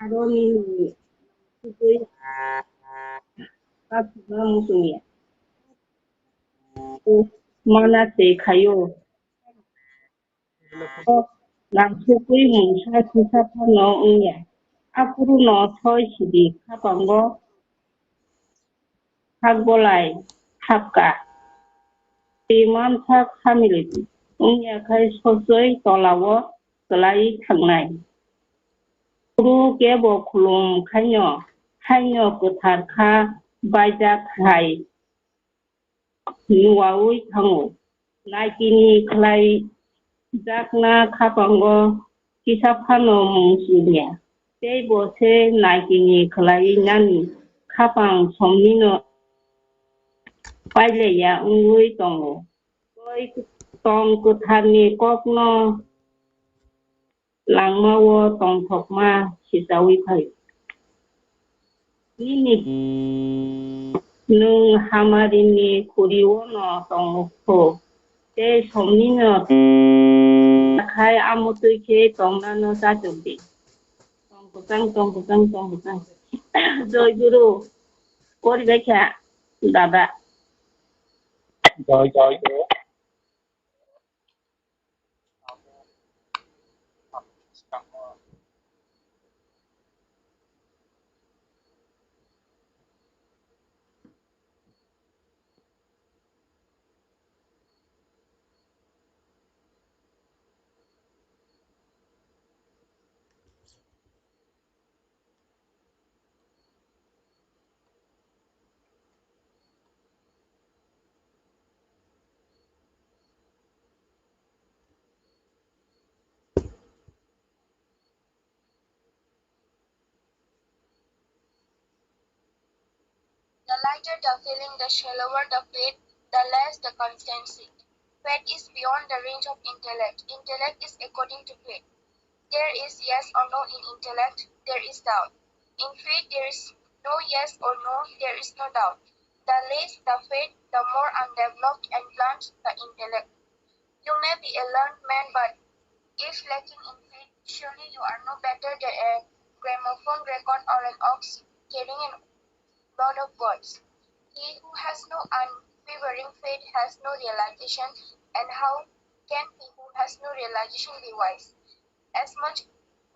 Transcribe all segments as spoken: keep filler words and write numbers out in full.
Aro nini tugwi kaphikma muchungya. Mana tei khaio. Nangkukwi mungsa kisa phano wngya. Aphuru no thoi sidi khapango hak bolai hapka. Tei mansa khamili wngya khai sochoi tolao kwlai thangnai. Phuru kebo khulum khaino, haino kwthar kha baijak hai nuwaui thango. Naitini khlaijakna khapango kisa phano mung siniya. Tei bo se naitini khlai nani khapang somnino pailaiya wngwi tongo. Tei tong kwtharni kokno langmao tongthokma sichaui phaio. Nini nwng hamarini khuriono tongkho, tei somnino khai amotwi khe tongnano chachokdi. Tong kwchang, tong kwchang, tong kwchang. Joy Guru, koribaikha dada. Joy, joy Guru. The lighter the feeling, the shallower the faith, the less the constancy. Faith is beyond the range of intellect. Intellect is according to faith. There is yes or no in intellect, there is doubt. In faith, there is no yes or no, there is no doubt. The less the faith, the more undeveloped and blunt the intellect. You may be a learned man, but if lacking in faith, surely you are no better than a gramophone record or an ox carrying a load of goods. He who has no unwavering faith has no realization, and how can he who has no realization be wise? As much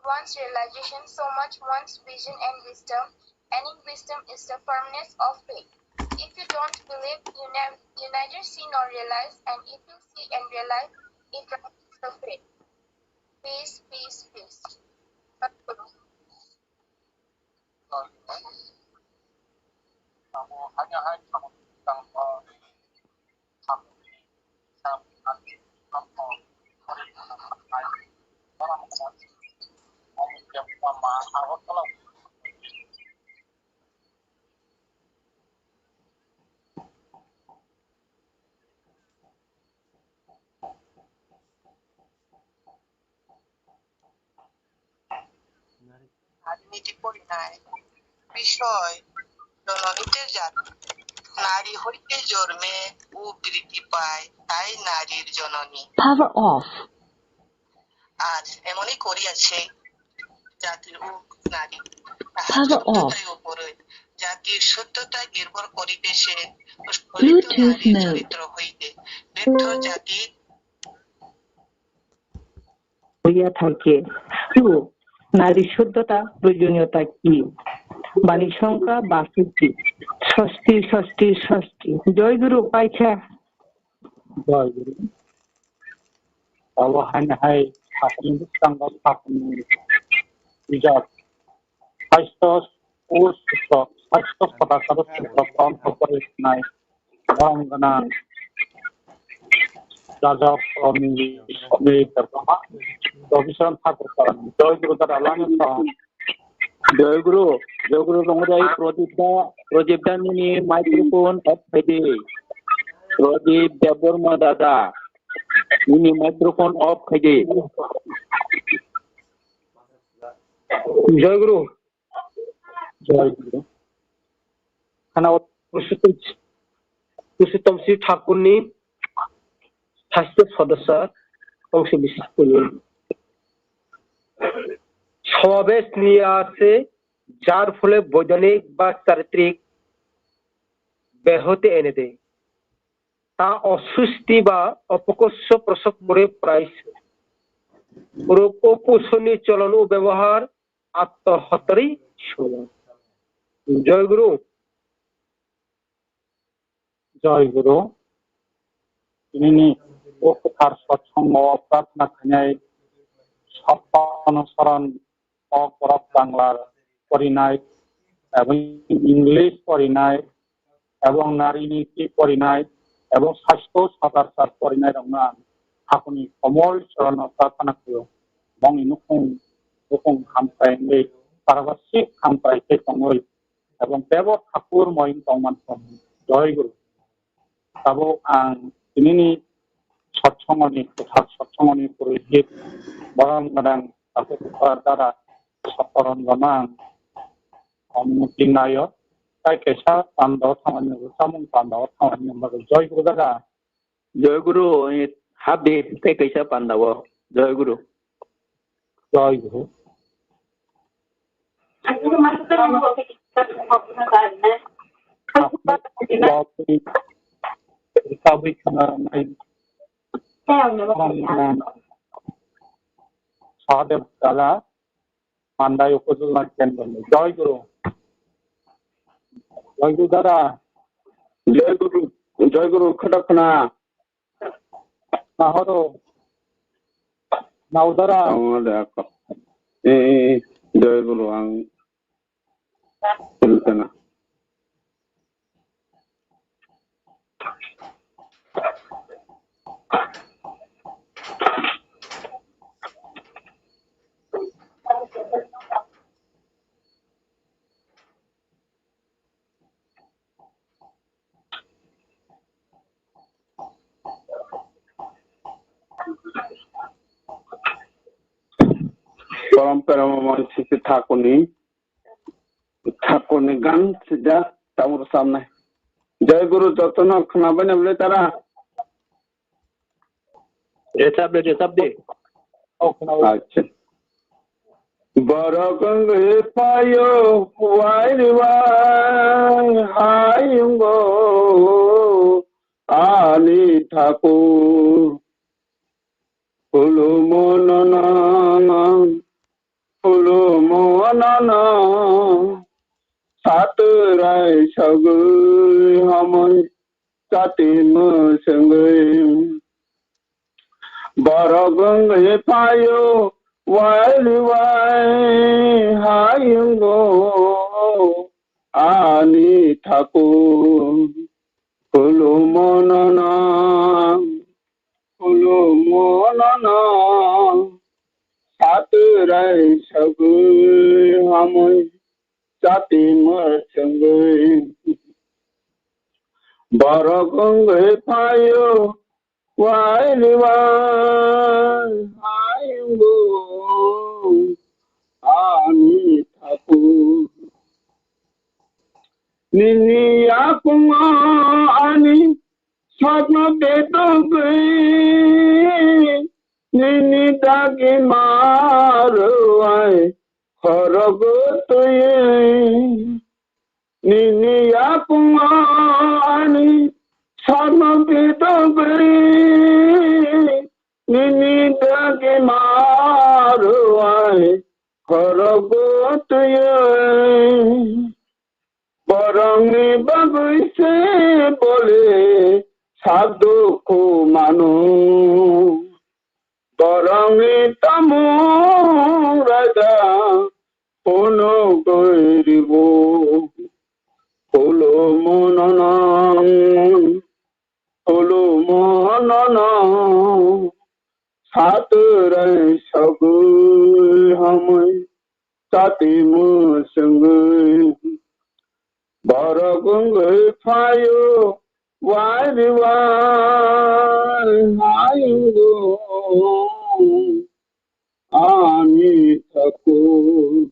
wants realization, so much wants vision and wisdom, and in wisdom is the firmness of faith. If you don't believe, you, nev- you neither see nor realize, and if you see and realize, it rivals the faith. Peace, peace, peace. রাজনীতি পরিণয় বিষয় জননীতে জাত। নারী হইতে জন্মে ও বৃদ্ধি পায়, তাই নারীর জননী। Power off. আজ এমনই করিয়াছে জাতির ও নারী। তাহার Power off. শুদ্ধতার উপরে জাতির শুদ্ধতা নির্ভর করিতেছে ফলিত Bluetooth নারীর mode. চরিত্র হইতে। ব্যর্থ জাতি হইয়া থাকে। Two, নারী শুদ্ধতা প্রয়োজনীয়তা কি? বাণী সংখ্যা বাষট্টি। ষষ্ঠী, ষষ্ঠী, ষষ্ঠী। জয় গুরু, পাইখা। জয় গুরু। Abo haino hai sakni bwskango sakni rijak. Saisto o sisok, saisto soda sado sisok tong kok bai nai. Borong gana. Rajak Romi, Romi Debbarma, Robison Thakur Parani. Joy Guru Dada Lani Song. Joy Guru, Joy Guru Rongori Pradip Da, Pradip Da nini microphone off khai di. Pradip Debbarma Dada, nini microphone off khai di. Joy Guru. Joy Guru. Khana o Purushottom, Purushottom Sri Thakurni saisto sodosyo tongsi bising twi. সমাবেশ নিয়ে আসে, যার ফলে বৈধানিক বা চারিত্রিক ব্যাহতি এনে দেয়। তা অস্বস্তি বা অপকর্ষ প্রসব করে প্রায়শ। রোগ ও পোষণীয় চলন ও ব্যবহার আত্মহত্যারই সমান। জয় গুরু। Joy Guru. Tinini o kwthar satsongo prarthana khainai sat paano saran o borok Bangla porinai, ebong English porinai, ebong nari niti porinai, ebong sastho sadar sar porinai rokno ang hakuni komol chorono prarthana khaio. Bongni nukhung bukung hamkrai wngwi parabasik hamkrai khe tongwi ebong bebak thakur moyung tongman thung. Joy Guru. Tabuk ang tinini satsongoni kwthar satsongoni purohit borom gwnang tabuk kwthar dara sakoron gwnang onuti nayo. Tai kaisa pandao thangmani bagwi, samung pandao thangmani bagwi. Joy Guru dada. Joy Guru, eh, habdi tei kaisa pandao. Joy Guru. Joy Guru. Sahadev Dala, Mandai Upazila Kendra. Joy Guru. Joy Guru dada. Joy Guru, Joy Guru, khada khana. Nahoro. Naudara. Ang ada apa? Eh, eh, eh. Joy Guru ang. Tentang. Porom porom mon sisi thakuni, thakuni gan sida tamur samne. Joy Guru jotono khna bani bole tara. Rechap de, rechap de. Acha. Borok wngwi phaio, wai ri wai hayungo ani thakur. Khulumo nono, khulumo nono, satwrai sagwi hamwi chati mwswngwi. Borok wngwi phaio, wai ri wai hayungo ani thakur. Khulumo nono, khulumo nono, satwrai sagwi hamwi chati mwswngwi. Borok wngwi phaio, wai ri wai hayungo ani thakur. Nini yakungo ani sakno betogwi, nini dagi marwai khorok twi. Nini yakungo ani sakno betogwi, nini dagi marwai khorok twi. Borokni bagwi se bole sak dukhu mano. Borokni tamung raida phunugwi ribo. Khulumo nono, khulumo nono, satwrai sagwi hamwi chati mwswngwi. Borok wngwi phaio, wai ri wai hayungo ani thakur.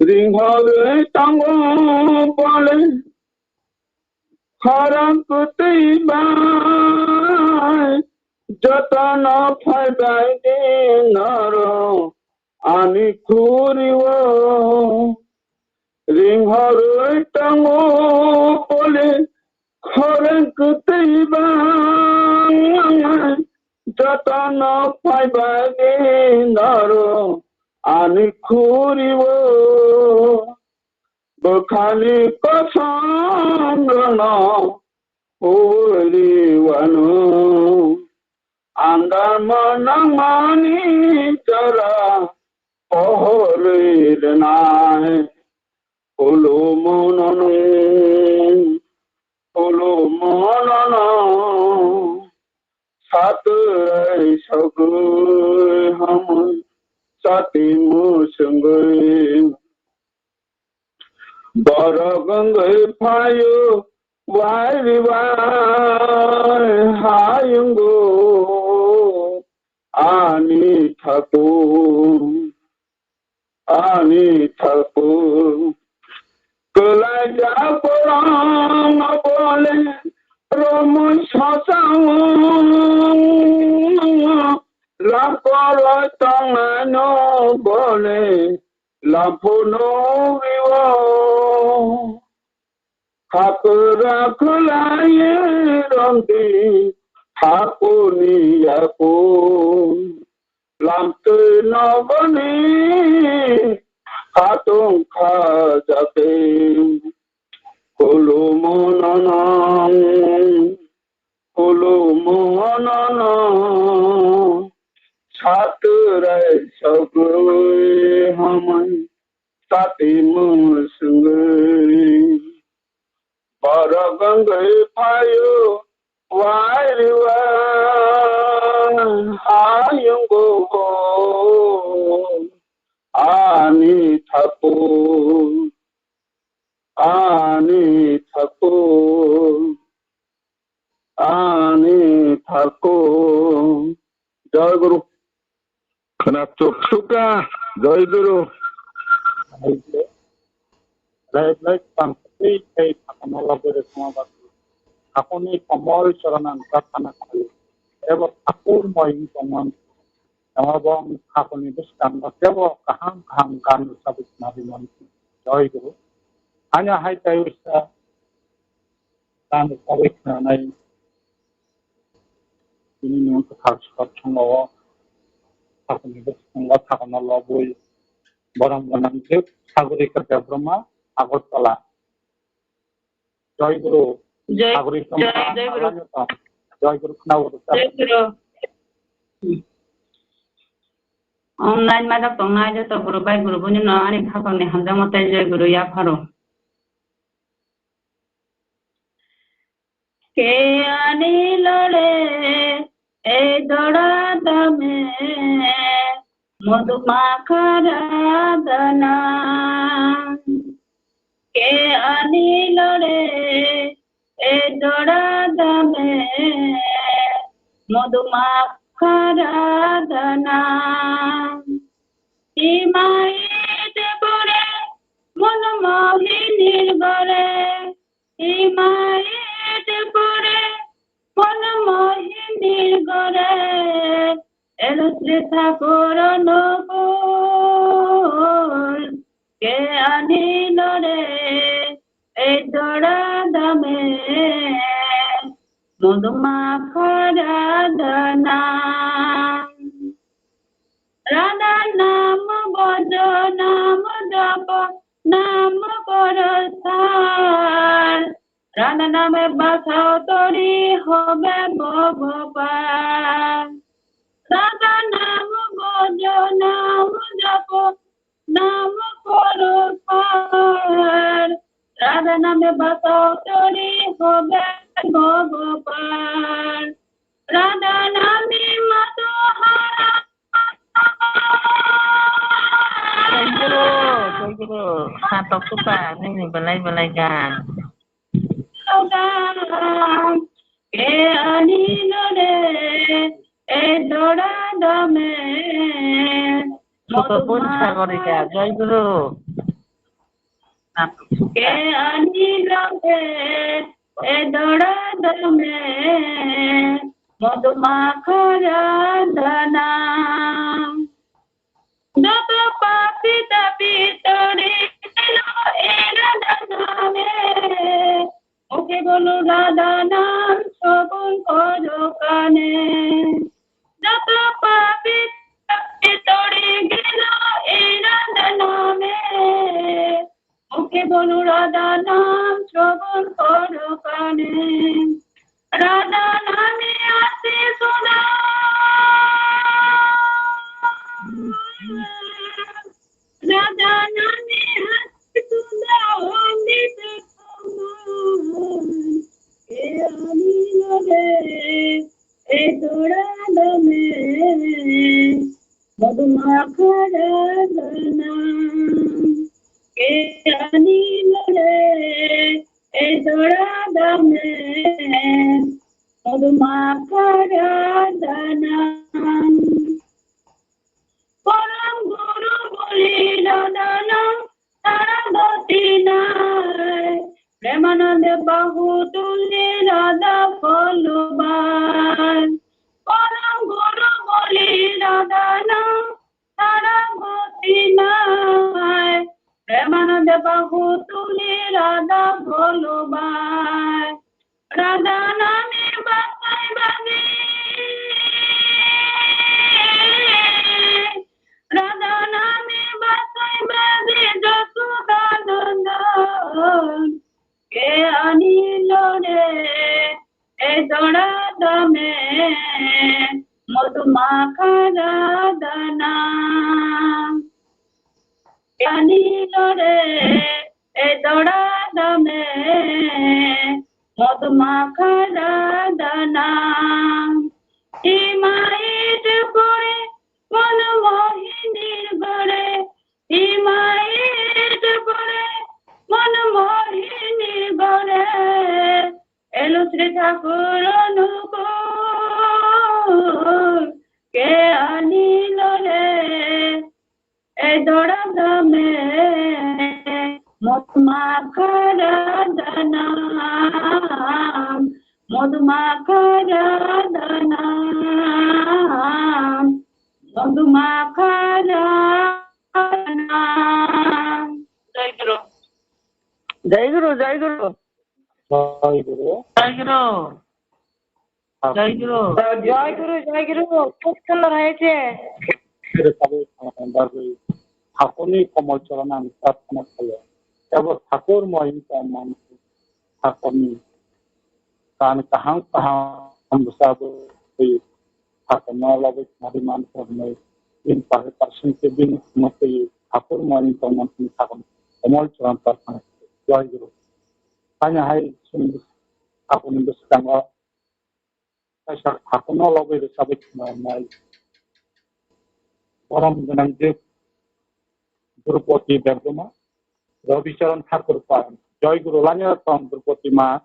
Ringhorwi tongo bole khorang kwtwi bai, jotono phaibai di norok. ani khuri o ring horwi tongo bole khorang kwtwi bang jotono phai bagwi noro ani khuri o bwkhani kosom rwno huri wano. Andar manang mani jora pohorwi rwnai. Ulu monono, ulu monono, satrai sogwi hamwi sati musungwi. Borok wngwi phaio, wairi wai hayungo ani thakur, ani thakur. Kwlaijak borokno bole romwi sosango, lakoroi tongnaino bole lamphunwi o. Hakra khwlaiwi romdi hakhorni yakung. Lamtwi nogoni khatung kha jagwi. Khulumo nono, khulumo nono. Satrai sogwi hamwi sati musungwi. Borok wngwi phaio, wairi wai hayungo ani thakur, ani thakur, ani thakur. Jai Guru. Khwna chuk chuk kha, Jai Guru. Rai rai tang tei tei thangma logoi rwkma ba. Hakuni komol chorana wngkha khana khai. Ebo thakur moi wng tongmani. Abo wng hakuni bwskango kebo kaham kaham gan rwchapwi khna rimani. Jai Guru. Hanya hai tai wisa gan rwchapwi khnanai. Tini nwng kwthar sor thangao sakni bwskango sakno lobwi borom gwnang khe Sagorika Debbarma, Agartala. Jai Guru. Jai, Sagorika Debbarma, Jai Guru. Jai Guru khna. Jai Guru. Online ma jak tongnai joto guru bai guru boni no ani khapang ni hamjakma tei Jai Guru yapharo. Ke ani lore, e dora dame, modhumakha radhana. Ke ani lore, e dora dame, modhumakha radhana. Imai te pore, mon mohinir gore, Imai te pore, mon mohinir gore, elosre thakur nokol, ke ani lore, e dora dame, modhumakha radhana. Radha nam bhajo nam japo nam koro sar. Radha name basao tori hobe Bhogopal. Radha nam bhajo nam japo nam koro sar. Radha name basao tori hobe Bhogopal. Radha name mato hara. Jai Guru, Jai Guru. Kha tok suka, nini belai belai gan. Ke ani lore, e dora dame. Suka pun Sagorika, Jai Guru. Ke ani lore, e dora dame, modhumakha radhana. Joto kane. Joto papi, papi tori gelo e Radha name. Mukhe bolu Radha nam srobon koro kane. Radha name ase sudha. Radha name ase sudha, amrita saman. Ke anilo re e Radha name, madhumakha Radha nam. Ke anilo re e Radha name, madhumakha Radha nam. Param guru boli Radha nam, Saraswati nai. Premanande bahu tuli Radha bolubai. Param guru boli Radha nam, Saraswati nai. Premanande bahu tuli Radha bolubai. Radha name basai baji. Radha name basai baji Josoda nandan. Ke anilo re e Radha name, madhumakha Radha nam. Anilo re e Radha name, madhumakha Radha nam. Ima ite pore mon mohinir gore, ima ite pore mon mohinir gore. Elo Sri Thakur anukur ke anilo re e Radha name, madhumakha Radha nam, madhumakha Radha nam, madhumakha Radha nam. Jai Guru. Jai Guru, Jai Guru. Jai Guru. Jai Guru. Jai Guru. Jai Guru, Jai Guru. Khub sundor hoyeche. Thakurni komol chorano ang prarthona khlaio. Ebo Thakur mohin tongmani Thakurni kan kaham kaham bwsabo twi Thakurno lobwi khwnadi man kornai. In pare percent ke bini khumotwi Thakur mohin tongmani Thakurni komol chorano prarthona khlaio. Jai Guru. Haino hai chwng Thakurni bwskango kaisa Thakurno lobwi rwchapwi khwnanai. Borom gwnang je Drupadi Debbarma, Rabicharan Thakur Pal, Jai Guru lanya tong Drupadi ma.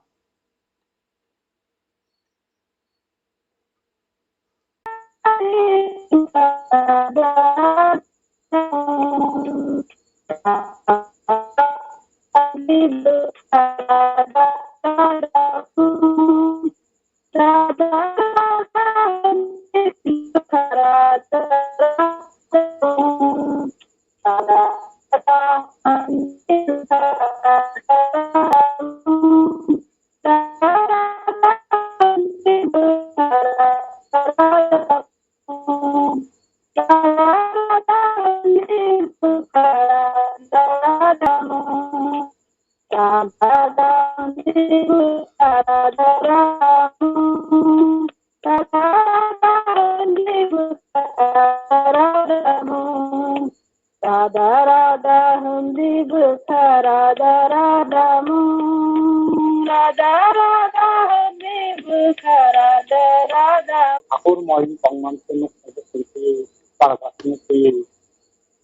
Radha Radha hwndi bwkha Radha Radha mung. Radha Radha hwndi bwkha Radha Radha. Thakur mohin tongmani phano kaijakwi twiwi, para basino twiwi,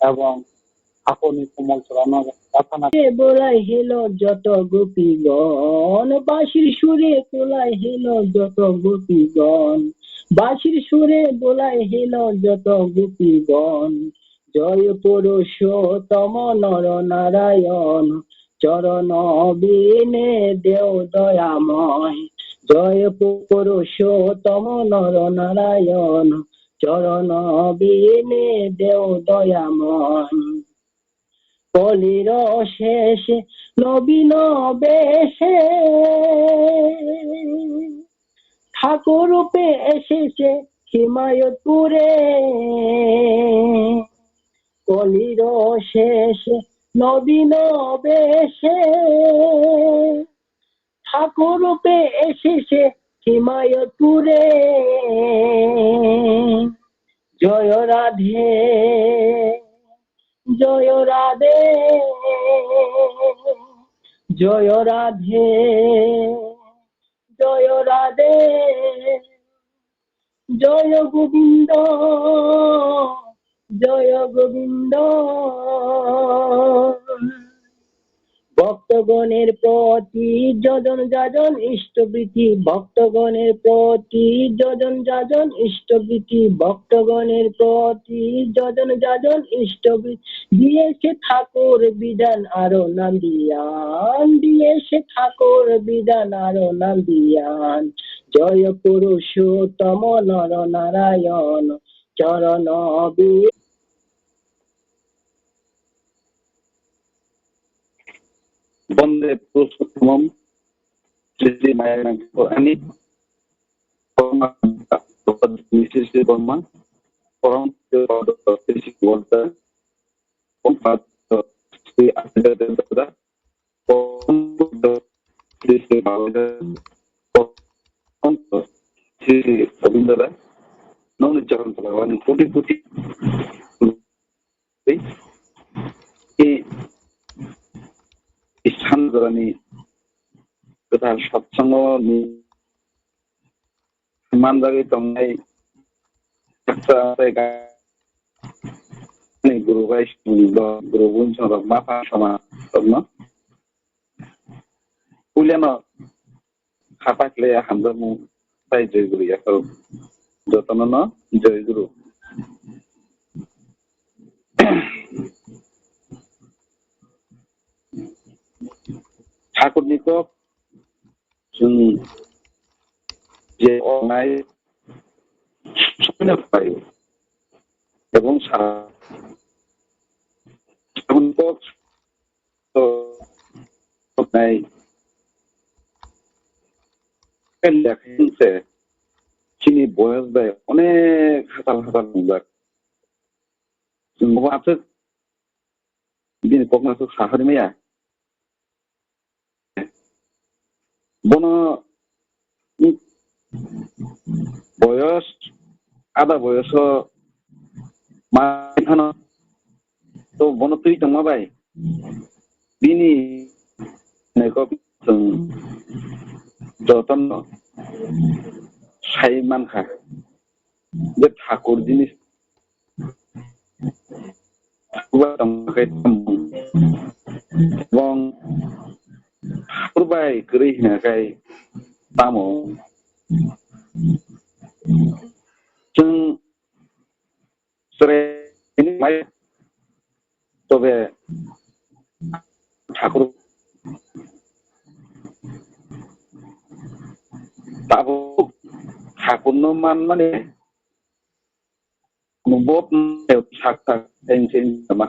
ebong Thakurni komol chorano prarthona. Bolai hello joto gopigon, basir sure bolai hello joto gopigon, basir sure bolai hello joto gopigon. Joy Purushottama Nara Narayan, chorono bine deo doyamoy. Joy Purushottama Nara Narayan, chorono bine deo doyamoy. Koliro sheshe nobino beshe. ঠাকুর রূপে এসেছে হিমায়তপুরে, কলির শেষে নবীন বেশে। ঠাকুর রূপে এসেছে হিমায়তপুরে। জয় রাধে, জয় রাধে, জয় রাধে, জয় রাধে। জয় গোবিন্দ, জয় গোবিন্দ। ভক্তগণের প্রতি যজন যজন ইষ্টবৃতি, ভক্তগণের প্রতি যজন যজন ইষ্টবৃতি, ভক্তগণের প্রতি যজন যজন ইষ্টবৃতি। দিয়েছে ঠাকুর বিধান আরো নান্দিয়ান, দিয়েছে ঠাকুর বিধান আরো নান্দিয়ান। জয় পুরুষোত্তম নর নারায়ণ চরণ বি-, বন্দে পুরুষোত্তমম শ্রী শ্রী মায়া নাগেশ্বর আমি শ্রী শ্রী বর্মা পরম শ্রী শ্রী বর্মা পরম শ্রী আচার্য দেবতা পরম শ্রী শ্রী বাবা পরম শ্রী শ্রী গোবিন্দ দাস নমনি চরণ তলা কোটি কোটি এই স্থান জোড়ানি তথা সৎসঙ্গ manjagwi tongnai, guru bai guru bun rok ma pha sama rokno puilano khata khle hamjakmung tai joi guru yakaruk jotono no joi guru. Thakurni kok chwng je ongnai soino phaio ebong sa-, saboni kok to ongnai se chini boyos bai onek hatal hatal wngjak. Chwng bo aswk bini kokno aswk saharwi maya. Bono boyos, ada boyoso ma phano to bono twi tongma bai bini naikok chwng jotono sai mankha je thakur jinis tongkhe tamo. Ebong thakur bai kwrwi hwnkhe tamo. Chwng chwrai mai tobe thakur tabuk thakurno manmani Bo sak sak teng teng ma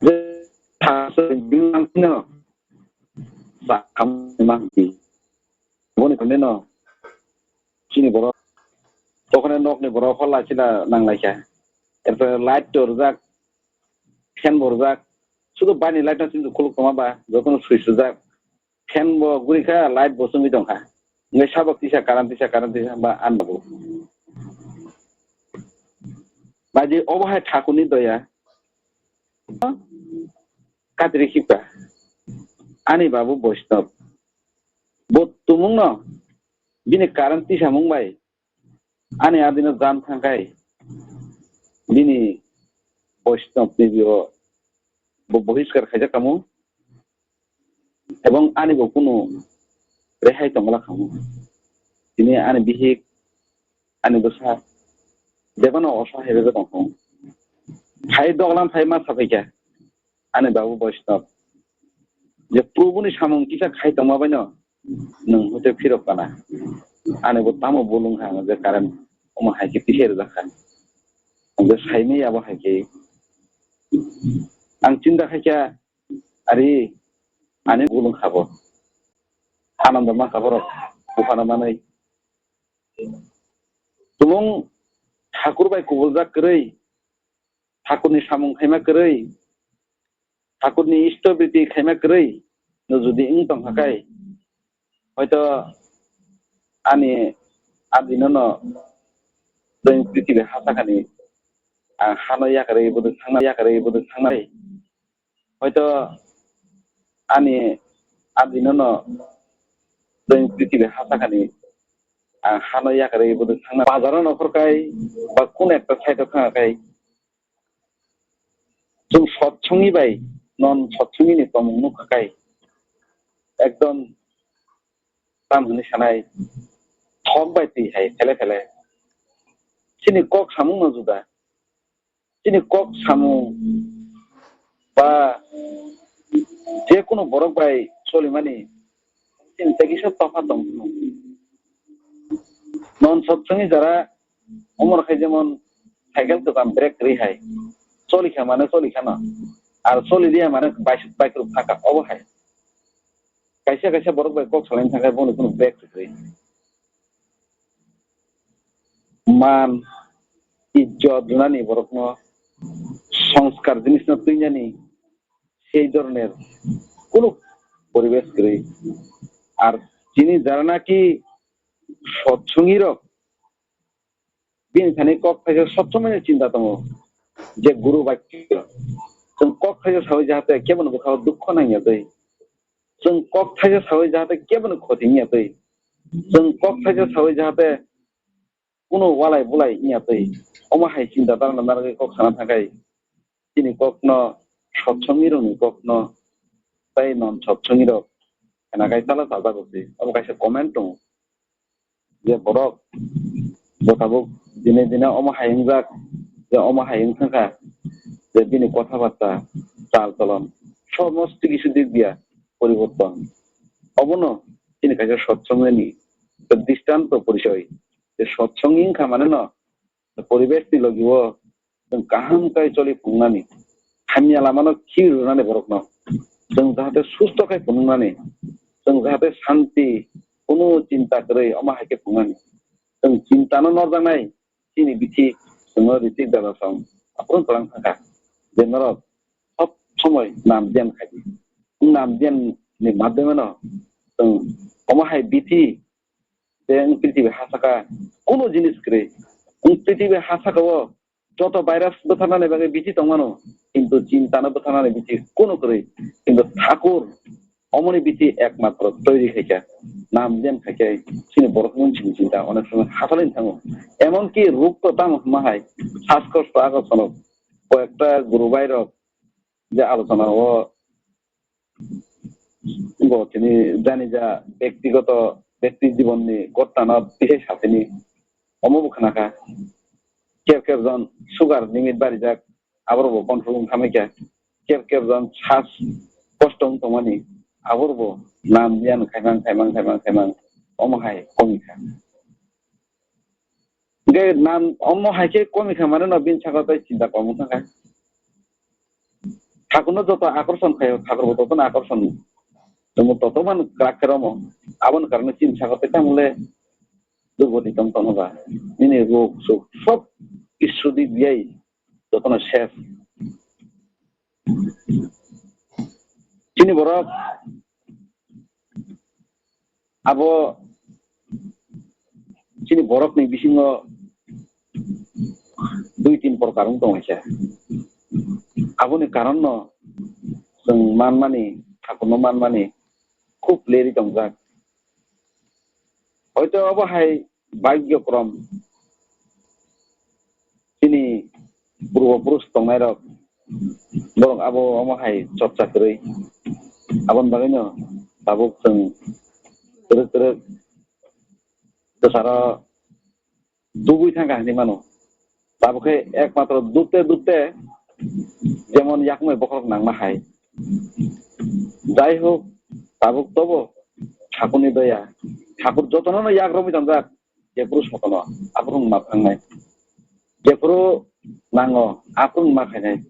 je tha se bini nang tino ba kam mang ti. Boni kone no chini borok tokone nokni borok hor lai chila nang lai kha. Erpore light to rwjak, fan bo rwjak, sudu bani light no chini khuluk tongma ba jotono switch rwjak. Fan bo guri kha, light bo chwngwi tong kha. Hwnkhe sabok tisa current tisa, current tisa ba ani babu. Baji obo hai thakurni doya. Katri khipka. Ani babu Boishnab. Bo tumungno bini current tisamung bai Ani adino jan thangkhai bini Boishnobni bio bo bohiskar khaijak kamo, ebong ani bo kunu rehai tongla kamo. Tini ani bihik, ani bwsa, bebano osa hai rwgwi tongkha. Phai doglam phai ma saphaikha. Ani babu Boishnab, je Probuni samung kisa khai tongma baino nwng hoite phirok kana. Ani bo tamo bolong ha, je current omo hai khe tisai rwjak kha. Ang je saimaya bo hai khe. Ang chinta khaikha, ari ani bolong ha bo. Anando mankha borok buphano manwi. Tumung Thakur bai kubuljak kwrwi, Thakurni samung khaima kwrwi, Thakurni isto briti khaima kwrwi no jodi wng tong kha khai, hoito ani adino no tei prithibi hasakhani ang hano yakarwi bwdwk thangna, yakarwi bwdwk thangnai. Hoito ani adino no tei prithibi hasakhani ang hano yakarwi bwdwk thangna. Bazaro nokhor kai ba kun ekta side o thangkha kai, chwng sotsongni bai non sotsongni ni tongmung nukha kai, ekdom tam hwnwi sanai, thok bai twi hai phele phele. Chini kok samung no juda. Chini kok samung ba je kunu borok bai cholimani chini tei kisa topha tong phano. Non sotsongni jara umor khai jemon cycle dokan brake kwrwi hai. Choli kha mane choli khano. Ar choli liya mane baisuk baikruk thaka obo hai. Kaisa kaisa borok bai kok salaini thangkhe bono kunu brake kwrwi. Man, ijjot rwnani borokno, sanskar jinisno twinani, sei dhoroner kunu poribesh kwrwi. Ar chini jara naki sotsongirok, bini thani kok thaisa sob somoi chinta tongo je guru bakyo. Chwng kok thaisa sawi jahate kebono bwkhao dukho nangya twi. Chwng kok thaisa sawi jahate kebono khoti wngya twi. Chwng kok thaisa sawi jahate kuno walai bulai wngya twi. Omo hai chinta dharana narwgwi kok sana thangkhai. Chini kokno sotsongirokni kokno tei non sotsongirok khena khai tala sajak se. Obo kaisa comment tongo. Je borok bo tabuk dine dine omo hai wngjak, je omo hai wng thangkha, je bini kotha batta, chal cholon, somosto kisu dik biya poriborton. Obono chini kaisa sotsongni dristanto porisoy, je sotsong wngkha mane no poribesh ni logi o chwng kaham khe choli phunuknani, hamya lamano khibir rwnani borokno, chwng jahate susto khe phunuknani, chwng jahate shanti, kunu chinta kwrwi omo hai khe phunuknani. Chwng chintano norjaknai chini bithi chwngno Ritik Dada song aphuru twlang thangkha je norok sob somoi nam dhyan khai di. Nam dhyan ni madhyameno chwng omo hai bithi je wng prithibi hasaka kunu jinis kwrwi. Wng prithibi hasaka o joto virus bwtharnani bagwi bithi tongmano, kintu chintano bwtharnani bithi kunu kwrwi. Kintu Thakur omoni bithi ekmatro toiri khaikha, nam dhyan khaikhe chini borok monsini chinta onek somoi hasalin thango. Emonki ruk to tamo hwnma hai, sas kosto agosono koyekta guru bai rok je alochona o bo tini jani ja bektigoto bekti jibonni gottanot tisai satini omo bo khnakha. Ker ker jon sugar limit barijak, aborok bo control wng khamai kha. Ker ker jon sas kosto wng tongmani, aborok bo nam biyan khaimang khaimang khaimang khaimang omo hai komikha. Hingke nam omo hai khe komikha mane no bini saka tei chinta kom wng thangkha. Thakurno joto akorson khaio, Thakurbo jotono akorson tongo, joto man kwrak khe romo. Aboni karone chini saka tei tamo le durgoti tong tongo ba. Nini rok sok sob kisudik biyai jotono ses. Chini borok abo chini borokni bisingo dui tin prokar wng tongwi se. Aboni karonno chwng manmani, thakurno manmani khub leri tongjak. Hoito abo hai bhagyo krom chini purbo purush tongnai rok, borok abo omo hai chorcha kwrwi. Aboni bagwino tabuk chwng twrwk twrwk bwsaro dubui thangkha hinwi mano. Tabuk khe ekmatro dubte dubte jemon yakung bai bokhorok nangma hai. Jai hok, tabuk tobo Thakurni doya. Thakur jotono no yak romwi tongjak. Jephuru sokono aphuru ma phangnai, jephuru nango aphuru ma khainai.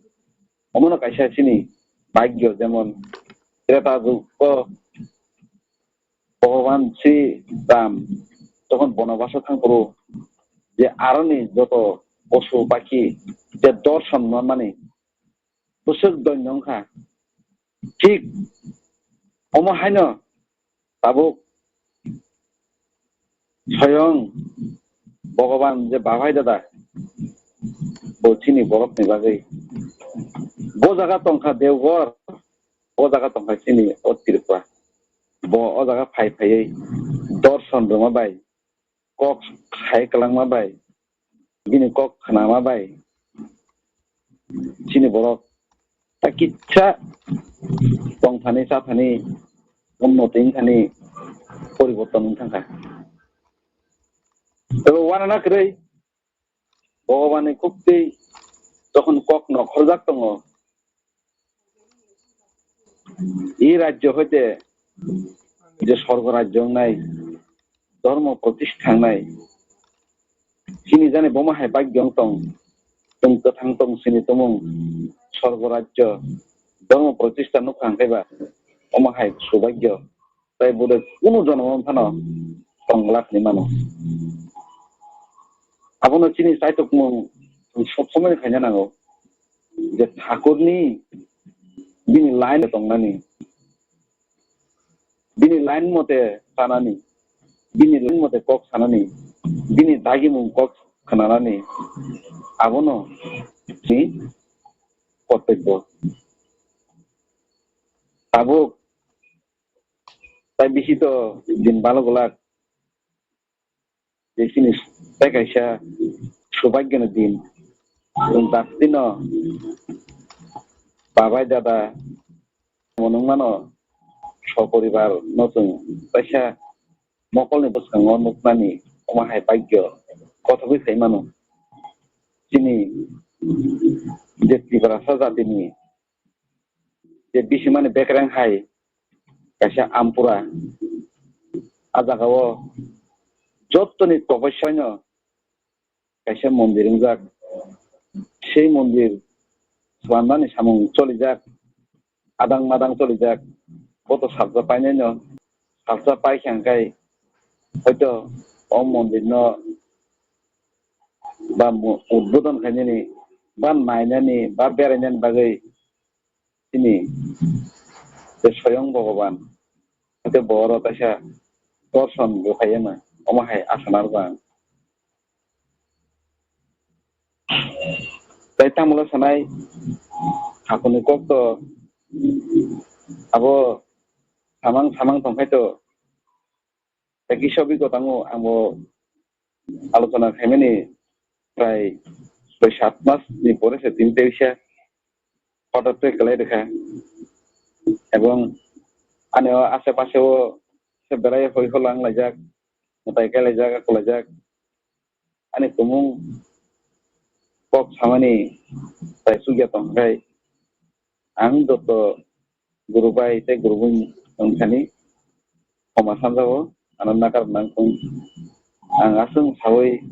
Omono kaisa chini bhagyo, jemon Treta jugo Bhogoban Sri Ram jokhon bonobasa thangphuru, je aroni joto posu pakhi je dorson manmani bwswk doino wngkha. Thik omo haino tabuk soyong Bhogoban je babai dada bo chini borokni bagwi bo jaga tongkha Deoghor, bo jaga tongkha chini o Tripura. Bo o jaga phai phaiwi dorson rwma bai, kok sai kwlangma bai, bini kok khnama bai chini borok ta kitsa tongthani chathani unnoti wngthani poriborton wng thangkha. Tei wanana kwrwi Bhogobani khuktwi jokhon kok nokhorjak tongo, e rajyo hoite je sorgo rajyo wngnai, dhormo protistha wngnai, chini jani bomo hai bhagyo wng tong, chwng kwthang tong chini tumung, sorgo rajyo, dhormo protistha nukha hwnkhe ba omo hai subhagyo. Tai bude kunu jonomo phano tong glak hinwi mano. Abono chini chaitukmung chwng sob somoi khaina nango je Thakurni bini line tongnani, bini line mote chanani, bini line mote kok sanani, bini dagimung kok khnanani, abono chini kortobbo. Tabuk tai bisi to din balo glak je chini tai kaisa subhagyo ni din. Chwng dakti no babai dada mwnwng mano, soporibar no chwng kaisa mokolni bwskango nuknani omo hai bhagyo kothogwi sai mano. Chini je Tiprasa jatini je bisimani bekereng hai kaisa Ampura, a jagao jottoni topaisaino kaisa mondir wngjak. Sei mondir swlamnani samung cholijak, adang madang cholijak. Boto salsa painaino, salsa paikha hwnkhe hoito o mondirno ba mo-, udbodon khainani ba nainani ba berainani bagwi chini je soyong Bhogoban, hwnkhe bo oro kaisa dorson rwkhaiyama, omo hai asa narwkha ang. Tai tamo sanai, Thakurni kok to abo samang samang tongkhaito, Tei kisa bikot tango, ang bo alochona khaimani prai soi sat mas ni pore se tini teisa hothot tei kwlai rwkha. Ebong ani o ashe pashe o se berai hoi holang laijak, mwtai kai laijak, ako laijak. Ani tumung kok samani tai chukya tongkhai, ang joto guru bai tei guru bwini wngthani khoma sanjao, ano nakar nangkung. Ang aswng saui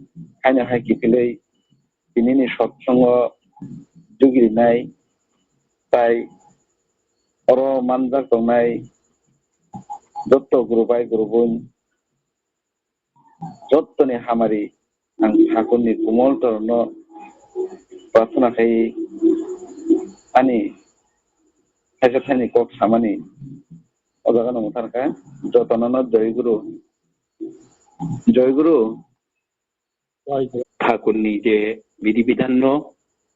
haino hai kiphilwi tinini sotsongo jugirinai tai oro manjak tongnai joto guru bai guru bwini jottoni hamari ang Thakurni kumol torno prarthana khai ani khaisa thani kok samani o jaga no mwthangkha. Jotono no Joy Guru, Joy Guru. Thakurni je bidhi bidhan no,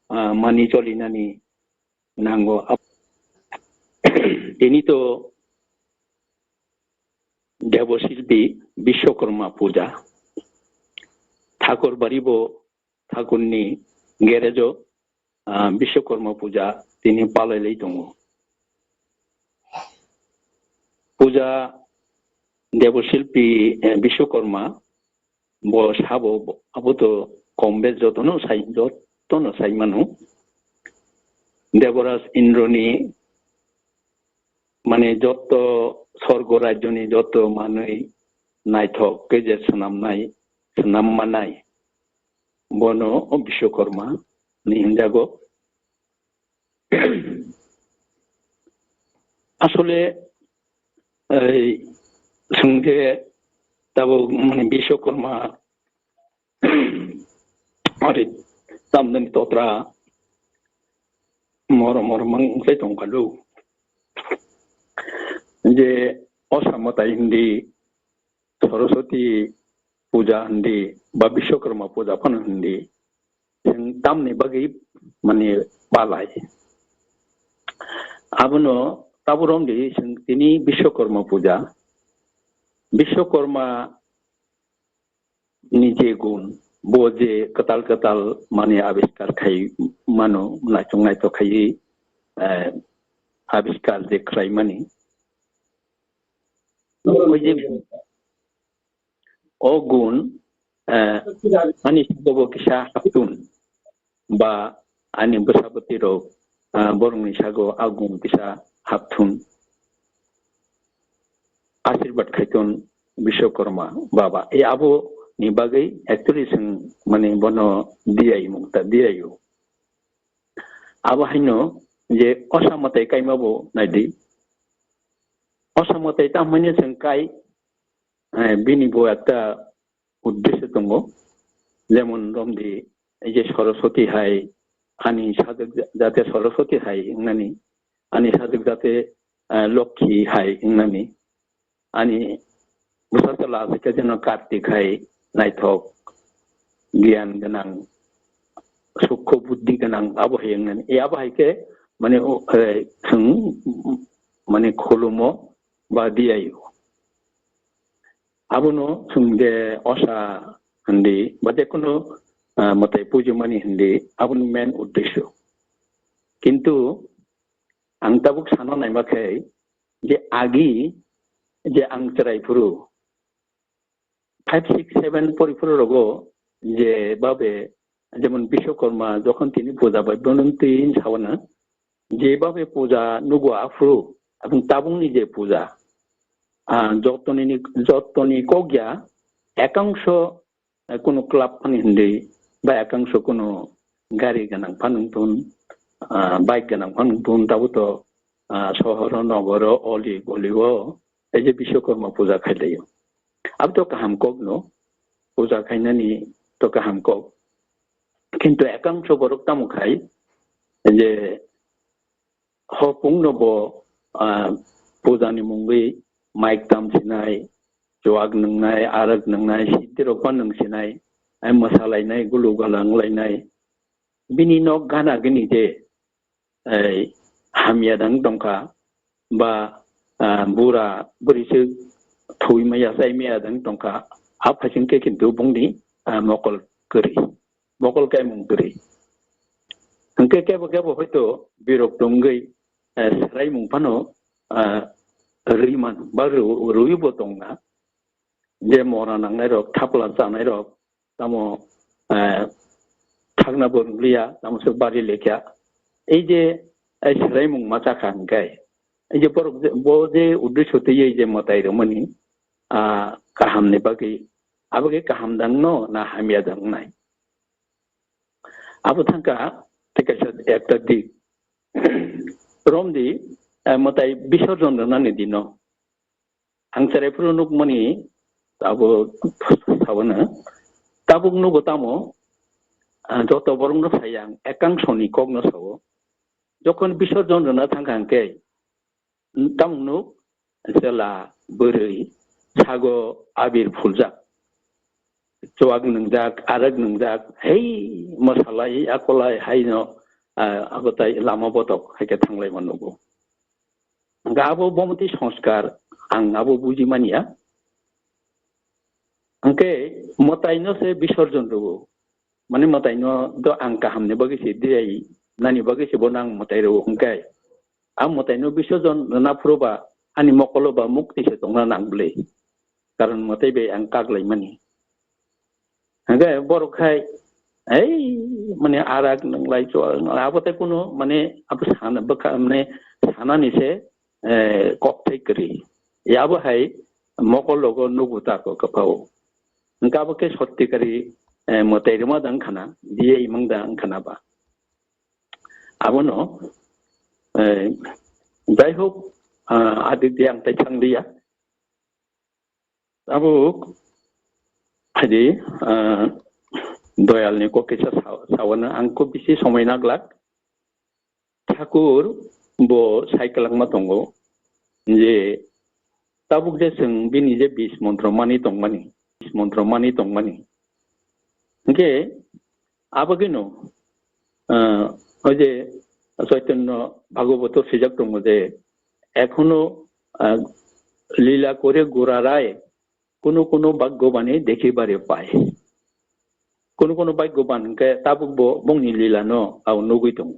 ah, mani cholinani nango. Tini to Debo Silpi Bishwakarma Puja. Thakur bari bo Thakurni gerejo, ah, Bishwakarma Puja tini palai lai tongo. Puja Debo Silpi, eh, Bishwakarma bo sabo bo, abo to kom bes jotono sai, jotono sai mano. Deboraj Indroni mane joto sorgo rajyoni joto manwi naithok khe je swnamnai, swnammanai, bono o Bishwakarma ni hinjago. Asole, ei, chwng je Tabuk mani Biswakarma ori tamdani totra moro moro mang sai tong kalu. Je osa mwtai hindi, Saraswati puja hindi, ba Biswakarma puja phano hindi, chwng tamni bagwi mani palai. Abono tabu romdi chwng tini Biswakarma puja. Biswakarma ni je gun, bo je kwtal kwtal mani abiskar khai mano, naitok naitok khai, eh, abiskar je khlai mani. O je, o gun, eh, ani sago bo kisa haptun ba ani bwsabwtwi rok, ah, borokni sago a gun kisa haptun. Asirbat khaitun Biswakarma baba. E abo ni bagwi actually chwng mani bono diyai mukta diyaio. Abo haino je osa mwtai kaima bo naidi. Osa mwtai tamhaino chwng kai, eh, bini bo ekta uddesho tongo. Jemon romdi, ei je Saraswati hai, ani sajwk ja-, jate Saraswati hai wngnani, ani sajwk jate, eh, Lokhi hai wngnani, ani bwsa chwla aswk khe jeno Kartik hai naithok, giyan gwnang, sukho buddhi gwnang, abo hai wngnani. E abo hai khe mane o, eh, chwng mane khulumo ba diyaio. Abono chwng je osa hindi ba je kono, ah, mwtai pujimani hindi, aboni main uddesyo. Kintu ang tabuk sana naima khe je agi je ang chwrai phuru five, six, seven pori phuru rogo je babe jemon Biswakarma jokhon tini puja bai bono twi sawana je babe puja nugo aphuru, aboni tabukni je puja, ah, jotoni ni, jotoni kokya ekangso, eh, kunu club phani hindi ba ekangso kunu gari gwnang phano wngthun, ah, bike gwnang phano wngthun, tabuk to, ah, sohoro nogoro oli golio ei je Biswakarma puja khailaio. Abo to kaham kokno, puja khainani to kaham kok. Kintu ekangso borok tamo khai je hopungno bo, ah, pujani mungwi maik tam sinai, chuak nwngnai, arak nwngnai, sitirok pha nwng sinai, ai mwsalainai, gulu gala wnglainai. Bini nok gana gini je, ei, hamya dang tongkha, ba, ah, bura bwrwi se thwi maya, chai maya dang tongkha, a phaising khe kintu bongni, ah, mokol kwrwi. Mokol kaimung kwrwi. Hwnkhe kebo kebo hoito birok tongwi, eh, swraimung phano, eh, rwi mano ba rw-, rwibo tongna. Je mora nangnai rok, thapla chanai rok, tamo, eh, thakna bo rwliya, tamo se bari lekha. Ei je, eh, swraimung ma chakha hwnkhe, ei je borok je, bo je uddesho twiwi je mwtai rwmani, ah, kahamni bagwi, abo khe kaham dangno na hamya dangnai? Abo thangkha tei kaisa ekta dik. Romdi, eh, mwtai bisorjon rwnani dino. Ang chwrai phuru nukmani abo sabono. Tabuk nugo tamo, ah, joto borokno sai ang, ekangsoni kokno sao. Jokhon bisorjon rwna thangkha hwnkhe, tamung nuk, chwla, bwrwi, sago abir phuljak. Chuak nwngjak, arak nwngjak, hei, mwsalai, akolai, haino, ah, abotai lama botok, haikhe thanglai mano bo. Hwnkhe abo bomoti sanskar, ang abo buji manya. Hwnkhe mwtaino se bisorjon rwo. Mane mwtaino do ang kahamni bagwi se direi nani bagwi se bono ang mwtai rwo hwnkhe. A mwtaino bisorjon rwna phuru ba ani mokolo ba mukti se tongna nang bwle. Karon mwtai bai ang kak lai mani. Hwnkhe borok khai, ei, mane arak nwnglai chuak nwnglai abo tei kunu mane abo sana bwkha mane sanani se, eh, kok thai kwrwi. Yabo hai mokol logo nugu ta ko kwphao. Hwnkhe abo khe sotti kari, eh, mwtai rwma da wngkha na, diya imang da wngkha na ba. Abono, eh, jai hok, ah, adi diya ang tai thang liya. Abo, Di, ah, Doyalni kok kisa sa-, sawano ang kok bisi somoi naglak. Thakur bo sai kwlangma tongo je tabuk je chwng bini je bis montro mani tongmani, bis montro mani tongmani. Hwnkhe abagwino, ah, oi je Chaitanya Bhagavato swijak tongo je, "Ekhono, ah, lila kore gora rai, কোনো কোনো ভাগ্যবানে দেখিবারে পায়।" Kuno kuno bhagyoban hwnkhe tabukbo bongni lila no ang nugwi tongo.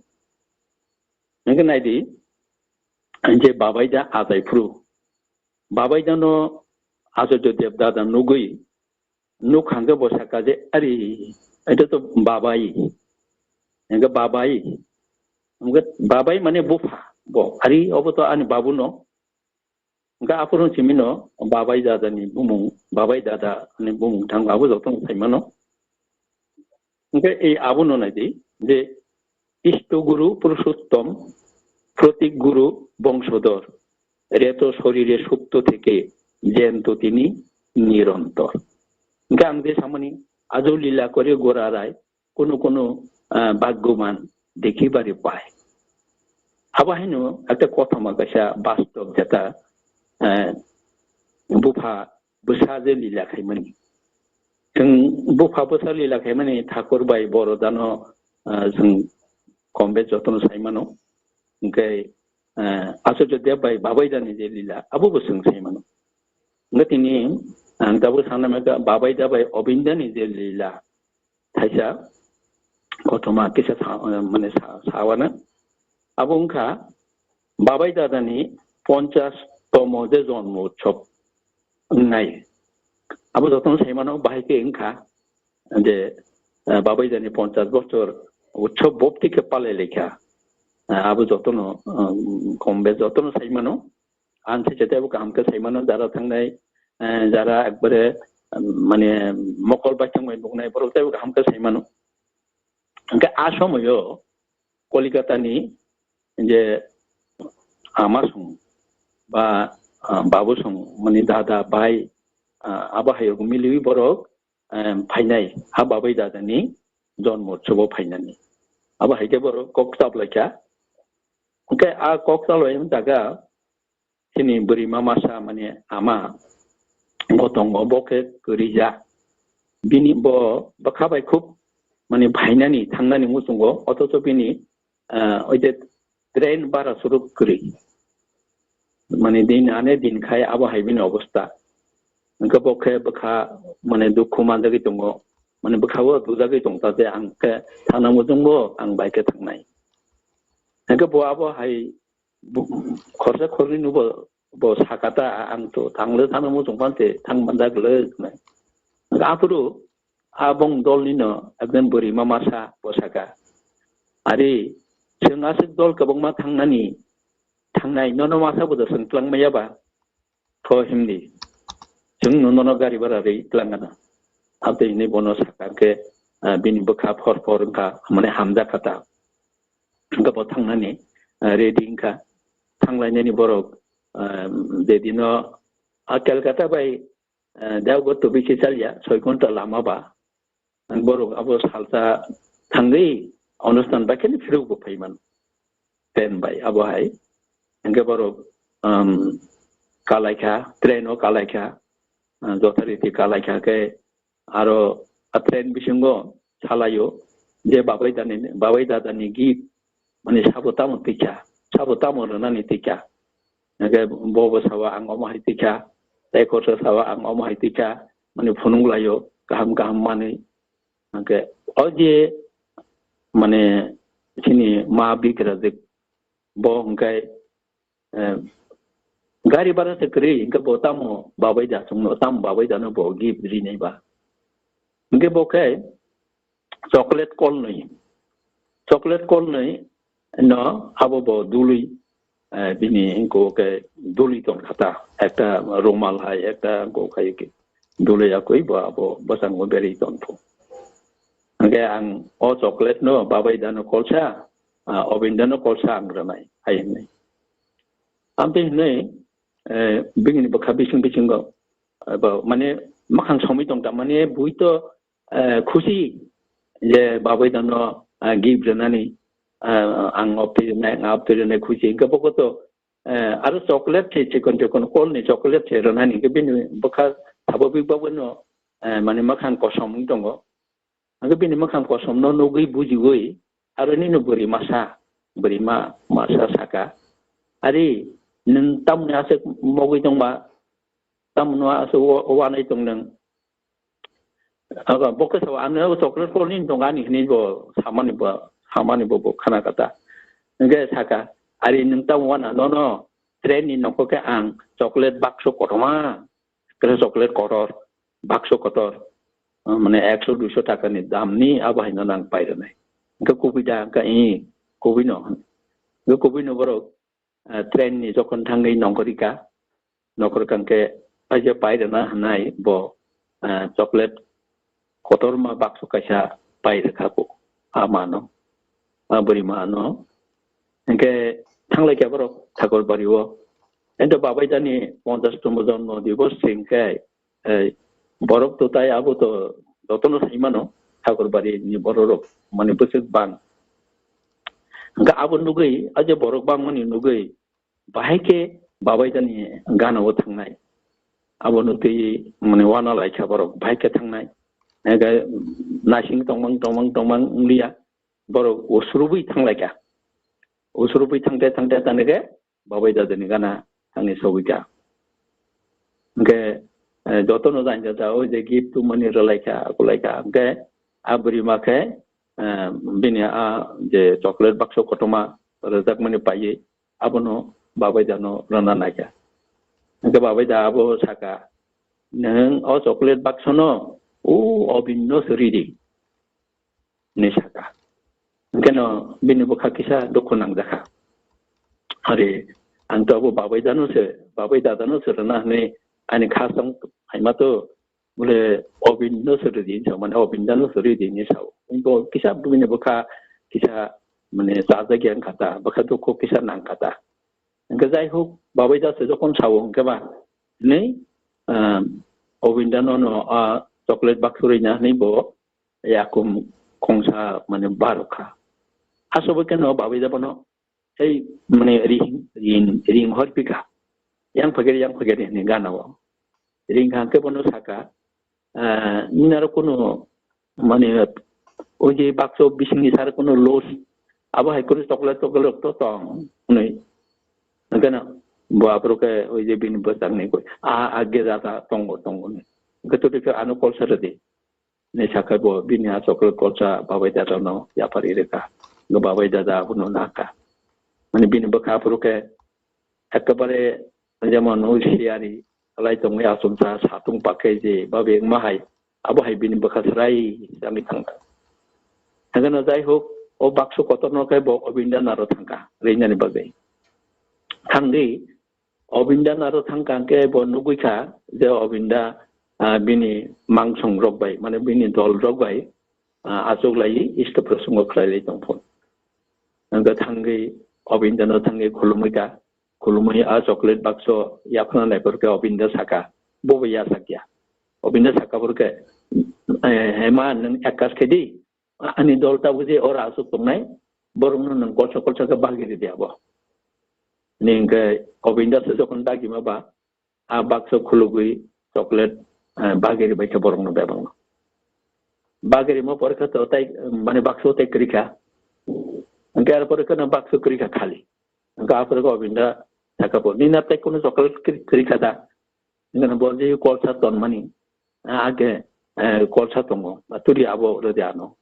Hwnkhe naidi, je babaida achai phuru, babaida no Acharya Debdada nugwi, nuk hwnkhe bo sakha je, "Ari, eta to babai." Hwnkhe babai, hwnkhe babai mane bupha, bo, "Ari, obo to ani babu no." Hwnkhe aphuru simi no babai dada ni bumung, babai dada ni bumung thang abo joto no sai mano. Hwnkhe ei abo no nai di je Isto Guru Purushottom, Protik Guru Bongsodor, Reto Sorire Supto Theke, Jento Tini Nirantor. Hwnkhe ang je samani ajo lila kore gora rai, কোনো কোনো, আহ, ভাগ্যবান দেখিবারে পায়। Abo haino ekta kothoma kaisa bastob jeta, ah, bupha bwsa je lila khaimani. Chwng bupha bwsa lila khaimani Thakur bai Borodano, ah, chwng kombe jotono saimano. Hwnkhe, ah, Acharya Deb bai Babaidani je lila, abo bo chwng saimano. Hwnkhe tini ang tabuk sana mega Babaida bai Obindani je lila, thaisa kothoma kisa sa-, mane sa-, sawana. Abo wngkha Babai Dadani ponchash tomo je jonmo utsob wngnai. Abo jotono saimano bahai khe wngkha je, eh, Babai Dadani ponchash bochor utsob bopti khe palai laikha. Eh, abo jotono, um, kom bes jotono saimano. Ang se tebo kaham khe saimano, jara thangnai, eh, jara ekbare, um, mane mokol bai thangbai nuknai borok tebo kaham khe saimano. Hwnkhe a somoyo Kolikatani je ama song ba, ah, babu song mani dada bai, ah, abo hai rok miliwi borok, em, phainai ha Babai Dadani jonmo utsobo phainani. Abo hai khe borok kok chaplaikha. Hwnkhe a kok chaplai jaga chini bwrwi mama sa mani ama bo tongo, bo khe kwrwija. Bini bo bwkha bai khub mani phainani thangnani muchungo, othocho bini, ah, oi je train bara suruk kwrwi. Mani din ane din khai abo hai bini obostha. Hwnkhe bo khe bwkha mani dukhu manjagwi tongo. Mani bwkha bo dujagwi tongta je ang khe thangna muchungo ang bai khe thangnai. Hwnkhe bo abo hai bu-, khorsa khorwi nubo bo sakata, "Ang to thangle thangna muchung phante thang manjak le," hwnwi. Aphuru abong dolni no ekdom bwrwi mama sa bo saka, "Ari, chwng aswk dol kwbangma thangnani, thangnai, nono masa bo da chwng twlang maya ba?" Tho himdi. Chwng no nono gari bara rwi twlang gana. Abtwi hinwi bono saka khe, ah, bini bwkha phor phor wngkha, mane hamjak kha ta. Hwnkhe bo thangnani, ah, ready wngkha. Thanglainani borok, ah, je dino, ah, Calcutta bai, ah, Deoghar to bisi chalya, soi ghonta lama ba. Borok abo salsa thangwi onusthan bai khe phirok bo phai mano. Train bai abo hai. Hwnkhe borok, um, kalaikha, train o kalaikha, uh, jothariti kalaikha khe aro a train bisingo salaio je babai dani, babai dadani gift mani sabo tamo tikha, sabo tamo rwnani tikha. Hwnkhe bo bo sawa ang omo hai tikha, tei khorsa sawa ang omo hai tikha, mani phunuk laio kaham kaham manwi. Hwnkhe o je mane chini ma bikrajwk bo hwnkhe, eh, gari bara se kwrwi hwnkhe bo tamo babai da chwngno, tamo babai dano bo gift rinai ba. Hwnkhe bo khe chocolate kolnwi, chocolate kolnwi no abo bo dului, eh, bini hwnkhe dului tongkha ta, ekta rumal hai, ekta hwnkhe dului yakwi bo abo bwskango berwi tongphu. Hwnkhe ang o chocolate no babai dano kolsa, ah, Obindano kolsa ang rwnai hai hwnwi. Amtwi hwnwi, eh, bini bwkha bising bisingo, eh, bo, mane, mwkhang somwi tong tamani bui to, eh, khusi je babai dano, eh, gift rwnani, eh, ang obtwi rwnai, ang obtwi rwnai khusi. Hwnkhe bo to, eh, aro chocolate se chikon chikon kolni chocolate se rwnani hwnkhe bini bwkha sabo bwi bagwino, eh, mane mwkhang kosom wng tongo. Hwnkhe bini mwkhang kosom no nugwi bujiwi aro nini bwrwi masa, bwrwi ma, masa saka, "Ari, nwng tamoni aswk mogwi tongba, tamoni aswk wa-, wanai tong nwng?" Abo bo khe sao, "Ano chocolate kolni tong ani," hinwi bo samani bo, samani bo, bo khana kata. Hwnkhe saka, "Ari, nwng tamo wana, nono train ni nokho khe ang chocolate bakso kotorma." Khe chocolate kotor, bakso kotor, ah, mane ekso duiso taka ni dam ni abo hai no nang pai rwnai. Hwnkhe kubui da, hwnkhe i kubui no, hwnkhe kubui no borok, ah, train ni jokhon thangwi nongkhor rika, nongkhor rika hwnkhe paisa pai rwna hwnai bo, ah, chocolate kotorma bakso kaisa pai rwkha bo, a mano, a bwrwi mano. Hwnkhe thanglai khe borok Thakurbari o. Ento babai dani ponchash tomo jonmo divos se hwnkhe, eh, borok to tai abo to jotono sai mano, Thakurbari ni borok rok, mane bwswk bang. Hwnkhe abo nugwi, a je borok bangmani nugwi, bahai khe babai dani gana o thangnai. Abono twi mane wana lai kha borok, bahai khe thangnai. Hwnkhe naising tongmang, tongmang, tongmang wng liya, borok usrubwi thang lai kha. Usrubwi thangte, thangte, thangte khe babai dadani gana thangni sogwi kha. Hwnkhe, eh, jotono jani jata o je gift tumani rwlai kha, kulai kha. Hwnkhe a bwrwi ma khe, eh, bini a je chocolate bakso kotorma rwjakmani paiwi abono babai dano rwna naikha. Hwnkhe babai da abo saka, "Nwng o chocolate baksono o Obinno se ridi," hinwi saka. Hwnkhe no bini bwkha kisa dukhu nangjakha. "Are, ang to abo babai dano se, babai dadano se rwna hinwi ani kha song phaima to bole Obinno se ridi hinwi sao, mane Obinno se ridi hinwi sao." Bo kisa bini bwkha kisa mane chajak ya wngkha ta, bwkha dukhu kisa nangkha ta. Hwnkhe jai hok, babai da se jokhon sao hwnkhe ba, hinwi, ah, Obinda no no, ah, chocolate bakso rwina hinwi bo yakum khongsa mane barokha. Aswk khe no babai da bono Tei mane ring, ring, ring hor pika. Yang phager, yang phager ni gana o. Ring hang ke bono saka, ah, nini aro kono mane o je bakso bising ni sar kono los. Abo hai kori chocolate, chocolate to tong. Nui. Gana bo abro ke o je bin bwsang ni koi. A, a ge da ta tongo, tongo ni. Gato de ke ano kol sar de. Ni sakha bo bini a chocolate kolsa babai dada no yapari rwkha. Go babai dada abono nakha. Mane bini bwkha aphuru khe ekebare jemon ui siyari lai tongwi achomsa satung pakhe je babai wngma hai, abo hai bini bwkha srai chami thangkha. Hwnkhe jai hok, o bakso kotor no khe bo Obinda naro thangkha rwinani bagwi. Thangwi Obinda naro thangkha hwnkhe bo nugwi kha je Obinda, ah, bini mangsong rok bai, mane bini dol rok bai, ah, achuk lai isto prosungo khlai lai tong phun. Hwnkhe thangwi Obinda no thangwi khulumwi kha, khulumwi a chocolate bakso yaphana nai phuru khe Obinda saka, bo bo ya sakya. Obinda saka phuru khe, eh, "Hema nwng ekas khe di, ani dol tabuk je ora aswk tongnai, borokno nwng kolsa kolsa khe bagiri di abo." Ni hwnkhe Obinda se jokhon dagima ba, a bakso khulugwi chocolate, eh, bagiri bai khe borokno bebakno. Bagirima pore khe to tai, mane bakso tai kwrwi kha. Hwnkhe ar pore khe no bakso kwrwi kha khali. Hwnkhe a pore khe Obinda saka bo, "Nini aro tai kono chocolate kwrwi, kwrwi kha da?" Hwnkhe no bo je kolsa tonmani, a, age, eh, kolsa tongo, ba turi abo rwdi ano.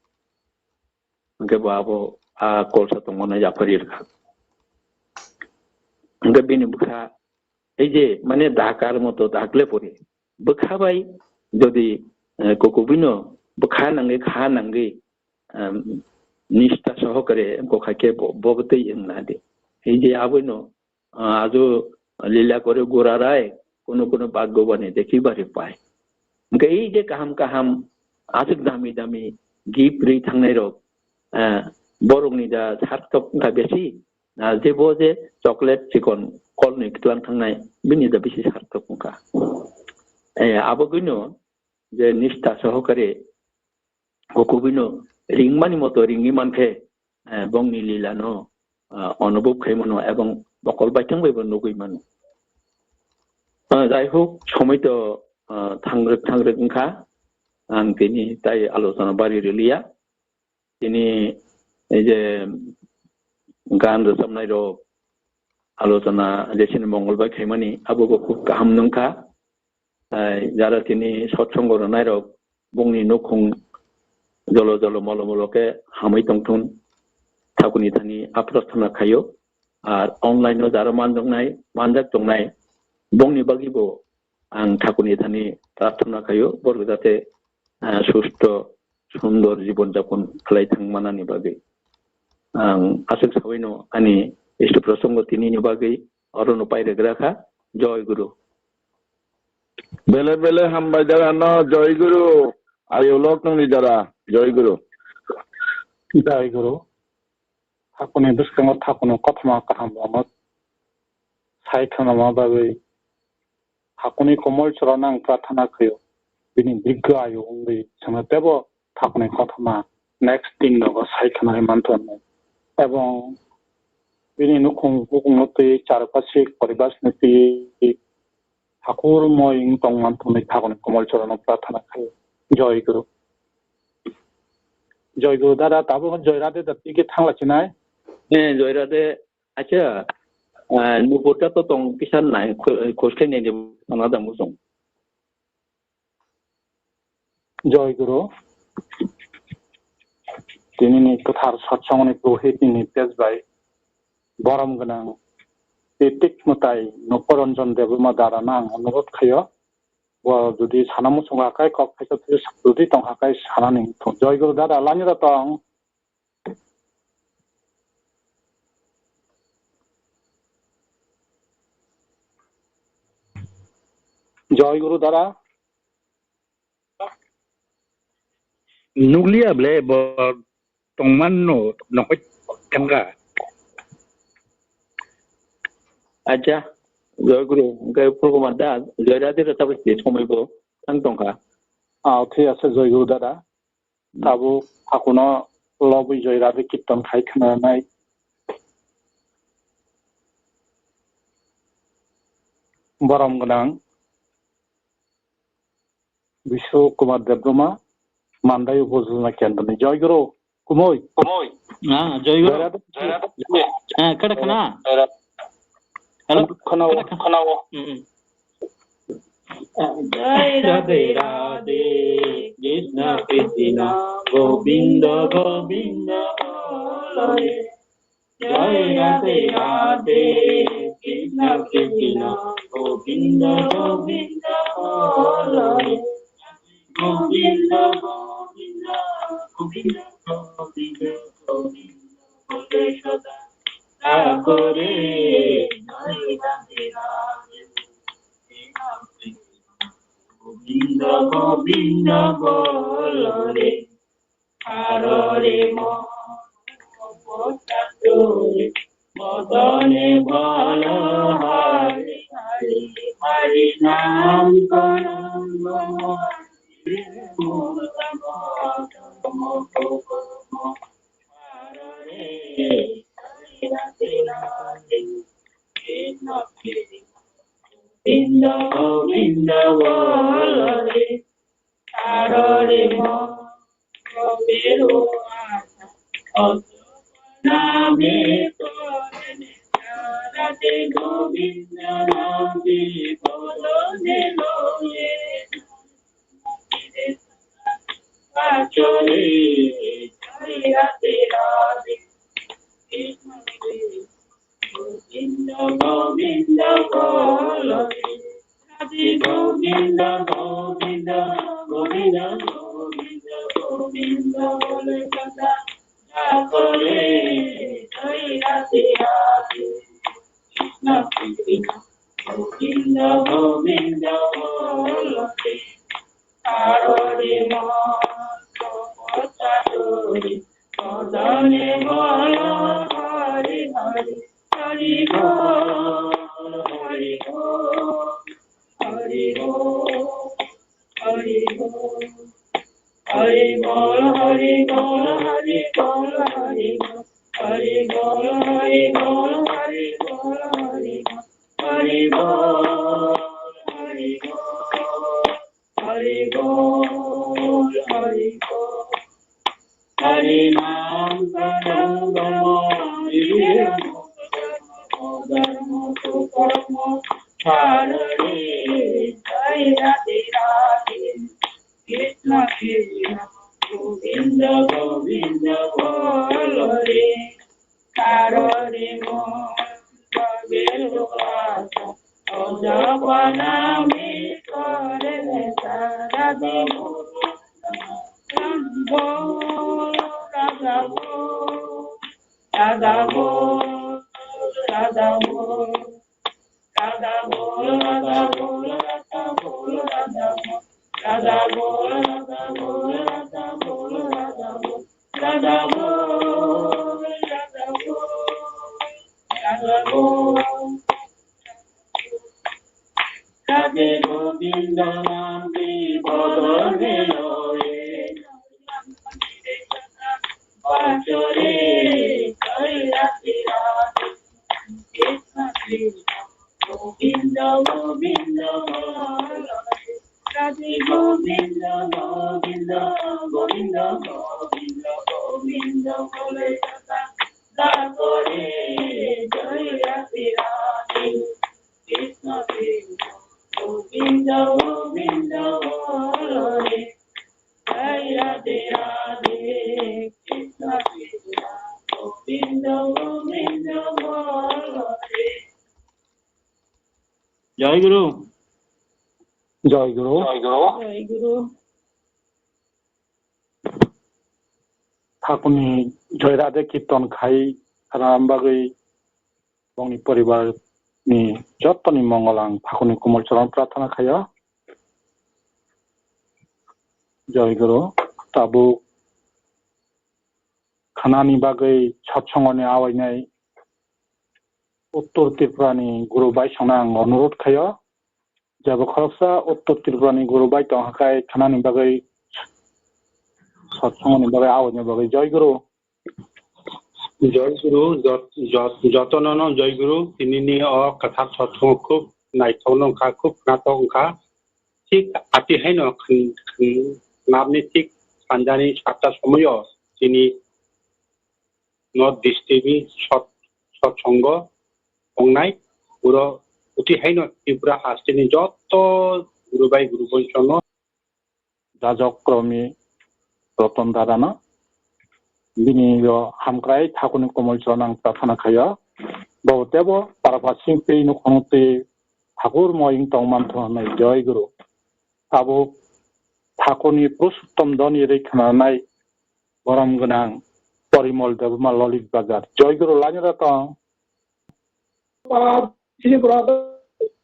Hwnkhe bo abo a kolsa tongmano yapharwi rwkha. Hwnkhe bini bwkha ei je mane dakar moto dakle pore bwkha bai jodi, eh, kokobino bwkha nangwi kha nangwi, em, nista sohokare kokha khe bo, bo twi wngna di. Ei je aboino ah, ajo lila kore gura rai, kono kono bhagyo bani dekhi bari pai. Hwnkhe ei je kaham kaham, aswk dami dami gift rwi thangnai rok, ah, borok ni da sarthok wngkha besi, ah, je bo je chocolate chikon kol ni kitlang thangnai, bini da bisi sarthok wngkha. Eh, abo gwi no, je nistha sohokare o kubui no ringmani moto ringwi mankhe, eh, bongni lila no, ah, onubhob khai mano ebong mokol baithang bai bo nugwi mano. Ah, jai hok, somoi to, ah, thangrwk thangrwk wngkha, ang tini tai alochona bari rwliya. Tini ei je gan rwchapnai rok alochona je chini mongol bai khaimani, abo bo khub kaham wngkha. Ai, jara tini satsongo rwnairok bongni nukhung jolo jolo molo molo khe hamwi tongthun, Thakurni thani a prarthana khaio. Ar online o jara manjaknai, manjak tongnai, bongni bagwi bo ang Thakurni thani prarthana khaio, borok jate, ah, susto, sundor jibon japon khlai thang manani bagwi. Ang aswk sawi no ani isto prosongo tini ni bagwi oro no pai rwgra kha. Joy Guru. Bele bele hambai dara no, Joy Guru. Ayo lok nungni dara, Joy Guru. Joy Guru. Hakuni bwskango Thakurni kothoma kaham rok no sai khwnama bagwi Thakurni komol chorano ang prarthana khaio. Bini dirgho ayu wngwi chwngno teibo Thakurni kothoma next din rogo sai khwnai manthoknai. Ebong bini nukhung bukungno twi, charpasi poribasni twi, Thakur moi wng tong manthoknai Thakurni komol chorano prarthana khaio. Joy Guru. Joy Guru dada, tabuk Joy Radhe da twi khe thangla chinai. Eh, Joy Radhe, acha, ah, nupurta to tong kisa nai, kho-, khosle nai de sana da musong. Joy Guru. Tinini kwthar satsongni purohit ni nirdesh bai borom gwnang Titik Mwtai Nuparanjan Debbarma dara no ang onurodh khaio. Bo jodi sana muchung hakai kok khaisa jodi tong hakai sanani thung. Joy Guru dada, line o tong. Joy Guru dada. Nukliya ble bo tongman no nokoi thangka. Acha, Joy Guru, hwnkhe Purkumar da, Joy Radhe rwchapwi se somoi bo thang tongkha. Ah, thik ase, Joy Guru dada. Hmm. Tabuk Thakurno lobwi Joy Radhe kirtan khai khwnanai. Borom gwnang. Bishu Kumar Debbarma, Mandai Upojona Kendroni. Joy Guru, Kumui. Kumui. Ah, Joy Guru. Joy Radhe. Joy Radhe. Ah, kada khana? Joy Radhe. Hello? Khana, kada khana? Khana. Mm, mm. Jai Radhe Radhe, Krishna Krishna, Govinda Govinda, Hare Jai Radhe Radhe, Krishna Krishna, Govinda Govinda, Hare Govinda, Govinda, Govinda, Govinda, Govinda, Hare Sada Kore, Jai Radhe Radhe, Krishna Krishna, Govinda Govinda, Hare Arore mo, modone bolo hari hari, hari nam karam mo. Arore, Govinda, Govinda, bolo re. Arore mo, pero asa, oso name kore, Radhe Govinda Radhe bolo ne loye. Achole, Radhe Radhe, Govinda Govinda bolo re. Radhe Govinda Govinda, Govinda Govinda, Govinda bole sada jakore. Jai Radhe Radhe, Krishna Krishna, Govinda Govinda bolo re. Arore mo, sobo chadori, modone bolo hari hari, hari bol, hari bol, hari bol, hari bol. Hari Bol, Hari Bol, Hari Bol, Hari Bol, Hari Bol, Hari Bol, Hari Bol, Hari Bol, Hari Bol, Hari Bol, Hari Bol, Hari Bol. Hari Nam Kadam Dhammo, Dharmo Sukarmo, Hari Jai Radhe Radhe, Krishna Krishna, Govinda Govinda, Bol Hare. Karori mo bagel wata, oja panami kore sara demo. Bol, Radha bol, Radha bol, Radha bol. Radha bol, Radha bol, Radha bol, Radha bol. Radha bol, Radha bol, Radha bol, Radha bol. Radha bol, Radha bol, Radha bol. Radhe Govinda Nandi Bodhane Loye. Bachore, Jai Radhe Radhe. Krishna Krishna, Govinda Govinda, Radhe Govinda Govinda, Govinda Govinda, Govinda Govinda, Jai Radhe Radhe. Krishna Krishna, Govinda Govinda, Radhe Radhe, Krishna Krishna, Govinda Govinda, Radhe. Jai Guru. Jai Guru. Jai Guru. Jai Guru. Thakuni Jai Radhe Kirtan khai khna bagwi bongni poribar ni jottoni mongol ang Thakuni Komol Choron prarthana khayo. Jai Guru, tabuk khnani bagwi satsongoni awainai Uttor Tripura ni Guru Baisongno ang onurod khayo. Jabo khoroksa Uttor Tripura ni Guru Bai tong hakai khnani bagwi satsongoni bagwi awaini bagwi Jai Guru. Jai Guru, jot-, jot-, jotono no Jai Guru, tinini o kwthar satsong khub naithok no wngkha, khub khnathok wngkha. Thik ati haino khn-, khn-, khnarni thik sanjani satta somoyo chini North District ni sot-, sotsongo tongnai, uro uti haino Tripura hasteni jotto Guru Bai Guru Bonsono. Jajok Kromi Roton Dadano bini yo hamkrai Thakuni Komol Choron ang prarthana khayo. Bo tebo parapasing twi nukhung twi Thakur moying tongman thongnai Jai Guru. Abo Thakurni Purushottom Dhoni rikhananai borom gwnang Porimol Debbarma Lolit Bazar. Jai Guru lainora tong. Pad Sri Brother,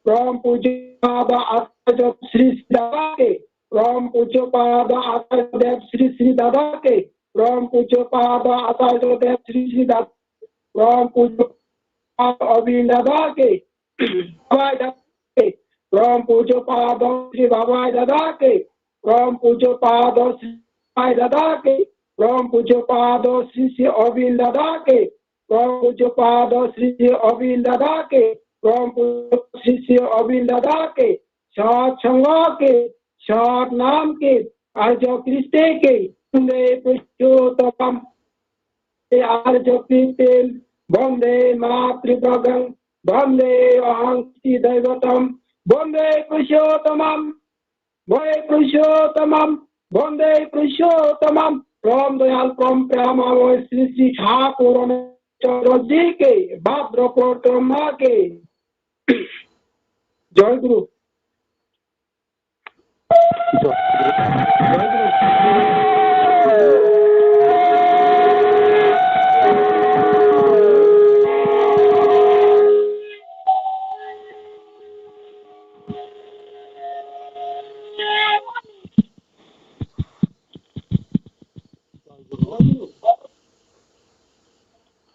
Param Pujya Pada Acharya Sri Sri Dada ke, Param Pujya Pada Acharya Dev Sri Sri Dada ke, Param Pujya Pada Acharya Dev Sri Sri Dada, Param Pujya Pada Abhin Dada ke, Babai Dada ke, Param Pujya Pada Sri Babai Dada ke, Param Pujya Pada Sri Babai Dada ke, Param Pujya Pada Sri Sri Abhin Dada ke, Param Pujya Pada Sri Sri Abhin Dada ke, Param Pujya Sri Sri Abhin Dada ke, Sat Sangha ke, Sat Nam ke, Arjo Kriste ke, Bande Purushottamam, Arjo Kriste, Bande Matri Bhagam, Bande Aham Sri Daivatam, Bande Purushottamam. Bande Purushottamam, Bande Purushottamam, Param Dayal, Param Premamoy, Sri Sri Thakur Chandra Ji ke, Bhadra Purnima ke. Jai Guru. Jai Guru.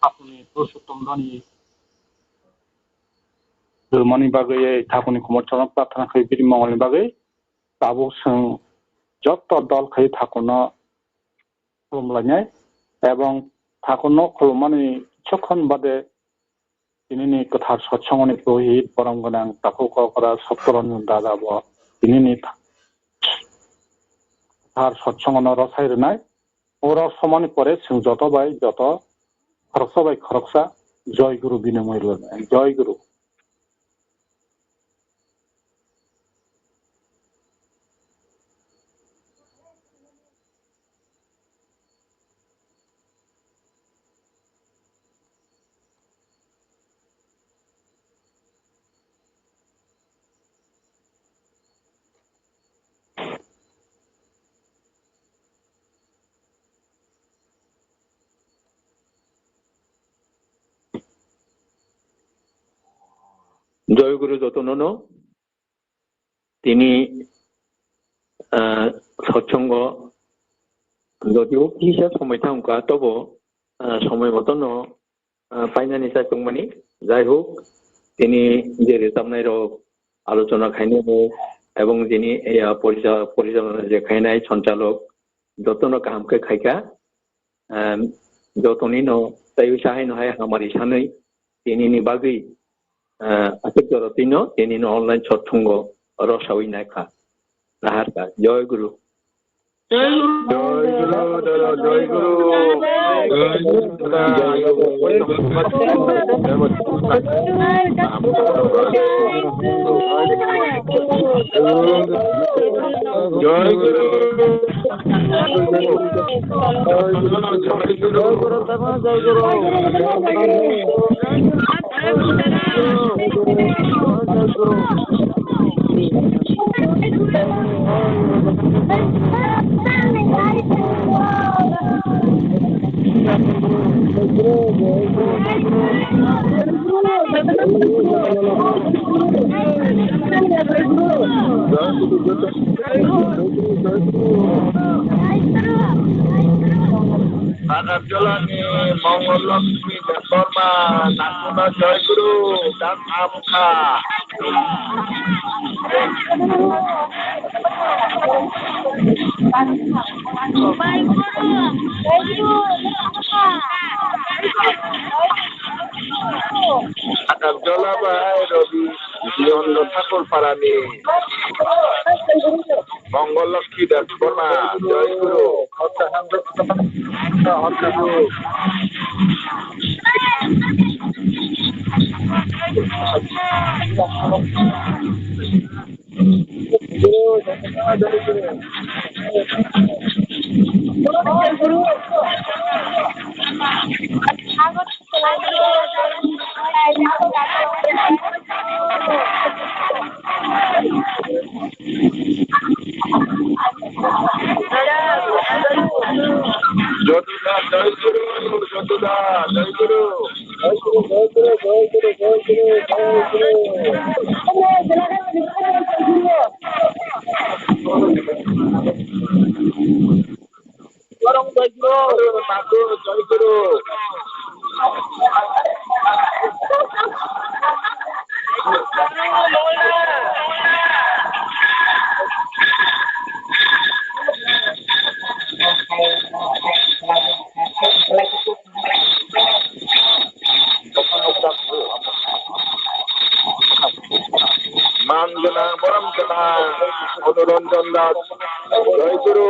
Thakuni Purushottam Dhoni rwmani bagwi, Thakuni Komol Choron prarthana khai bini mongolni bagwi tabuk chwng joto dol khai Thakurno khulumlainai ebong thakurno khulummani sokkon bade tinini kwthar sotsongoni purohit borom gwnang takhuk okra Sottoranjan Raja bo tinini kwthar sotsongono rosai rwnai. O rosomani pore chwng joto bai joto khoroksa bai khoroksa Joy Guru binimoi rwnai. Joy Guru. Joy Guru jotono no. Tini, ah, sotsongo jodi o kisa somoi thangkha, tobo, ah, somoi motono, ah, painani chai tongmani. Jai hok, tini je rwchapnai rok alochona khainai ebong tini, eh, porisa-, porisalona je khainai sonchalok jotono kaham khe khaikha. Em, jotoni no tei usa haino hai hamari sanwi tinini bagwi, eh, aswk jora twi no tinino online sotsongo rosawi naikha. Naharkha. Joy Guru. Joy Guru, Dada, Joy Guru. Joy Guru. Agartala ni Mongol Lakshmi Debbarma nakuno Joy Guru dan amkha. Agartala bai Rabi Nanda Thakur Parani. Mongol Lakshmi Debbarma, Joy Guru, Hotta Hamza, Hotta Guru. Jotuda, Joy Guru, Jotuda, Joy Guru. Borok bai bro, mago, jai bro. Man gwnang, borom gwnang, Manuranjan Das, jai bro.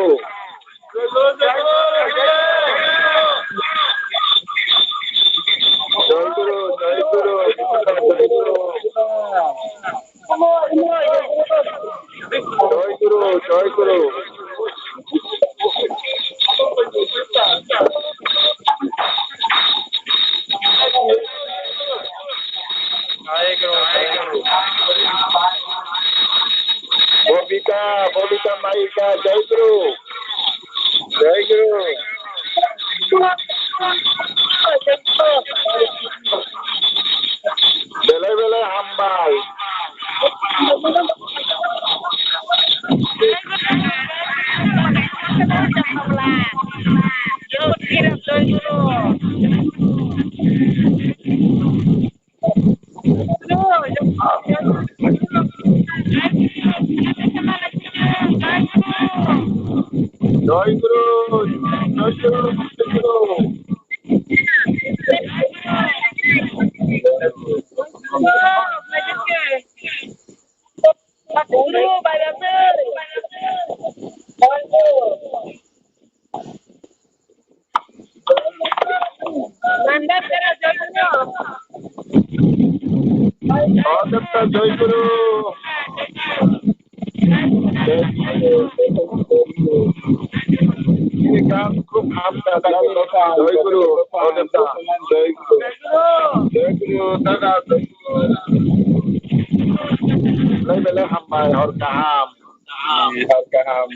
Bobita, Bobita Maika, jai bro. Jai Guru. Belai belai hambai. Jai Guru, Jai Guru. Jai Guru. Jai Guru. Ini kan khub ham kha, Jai Guru. Jai Guru. Jai Guru. Jai Guru. Dada, Jai Guru. Lai belai hambai, hor kaham. Hor kaham.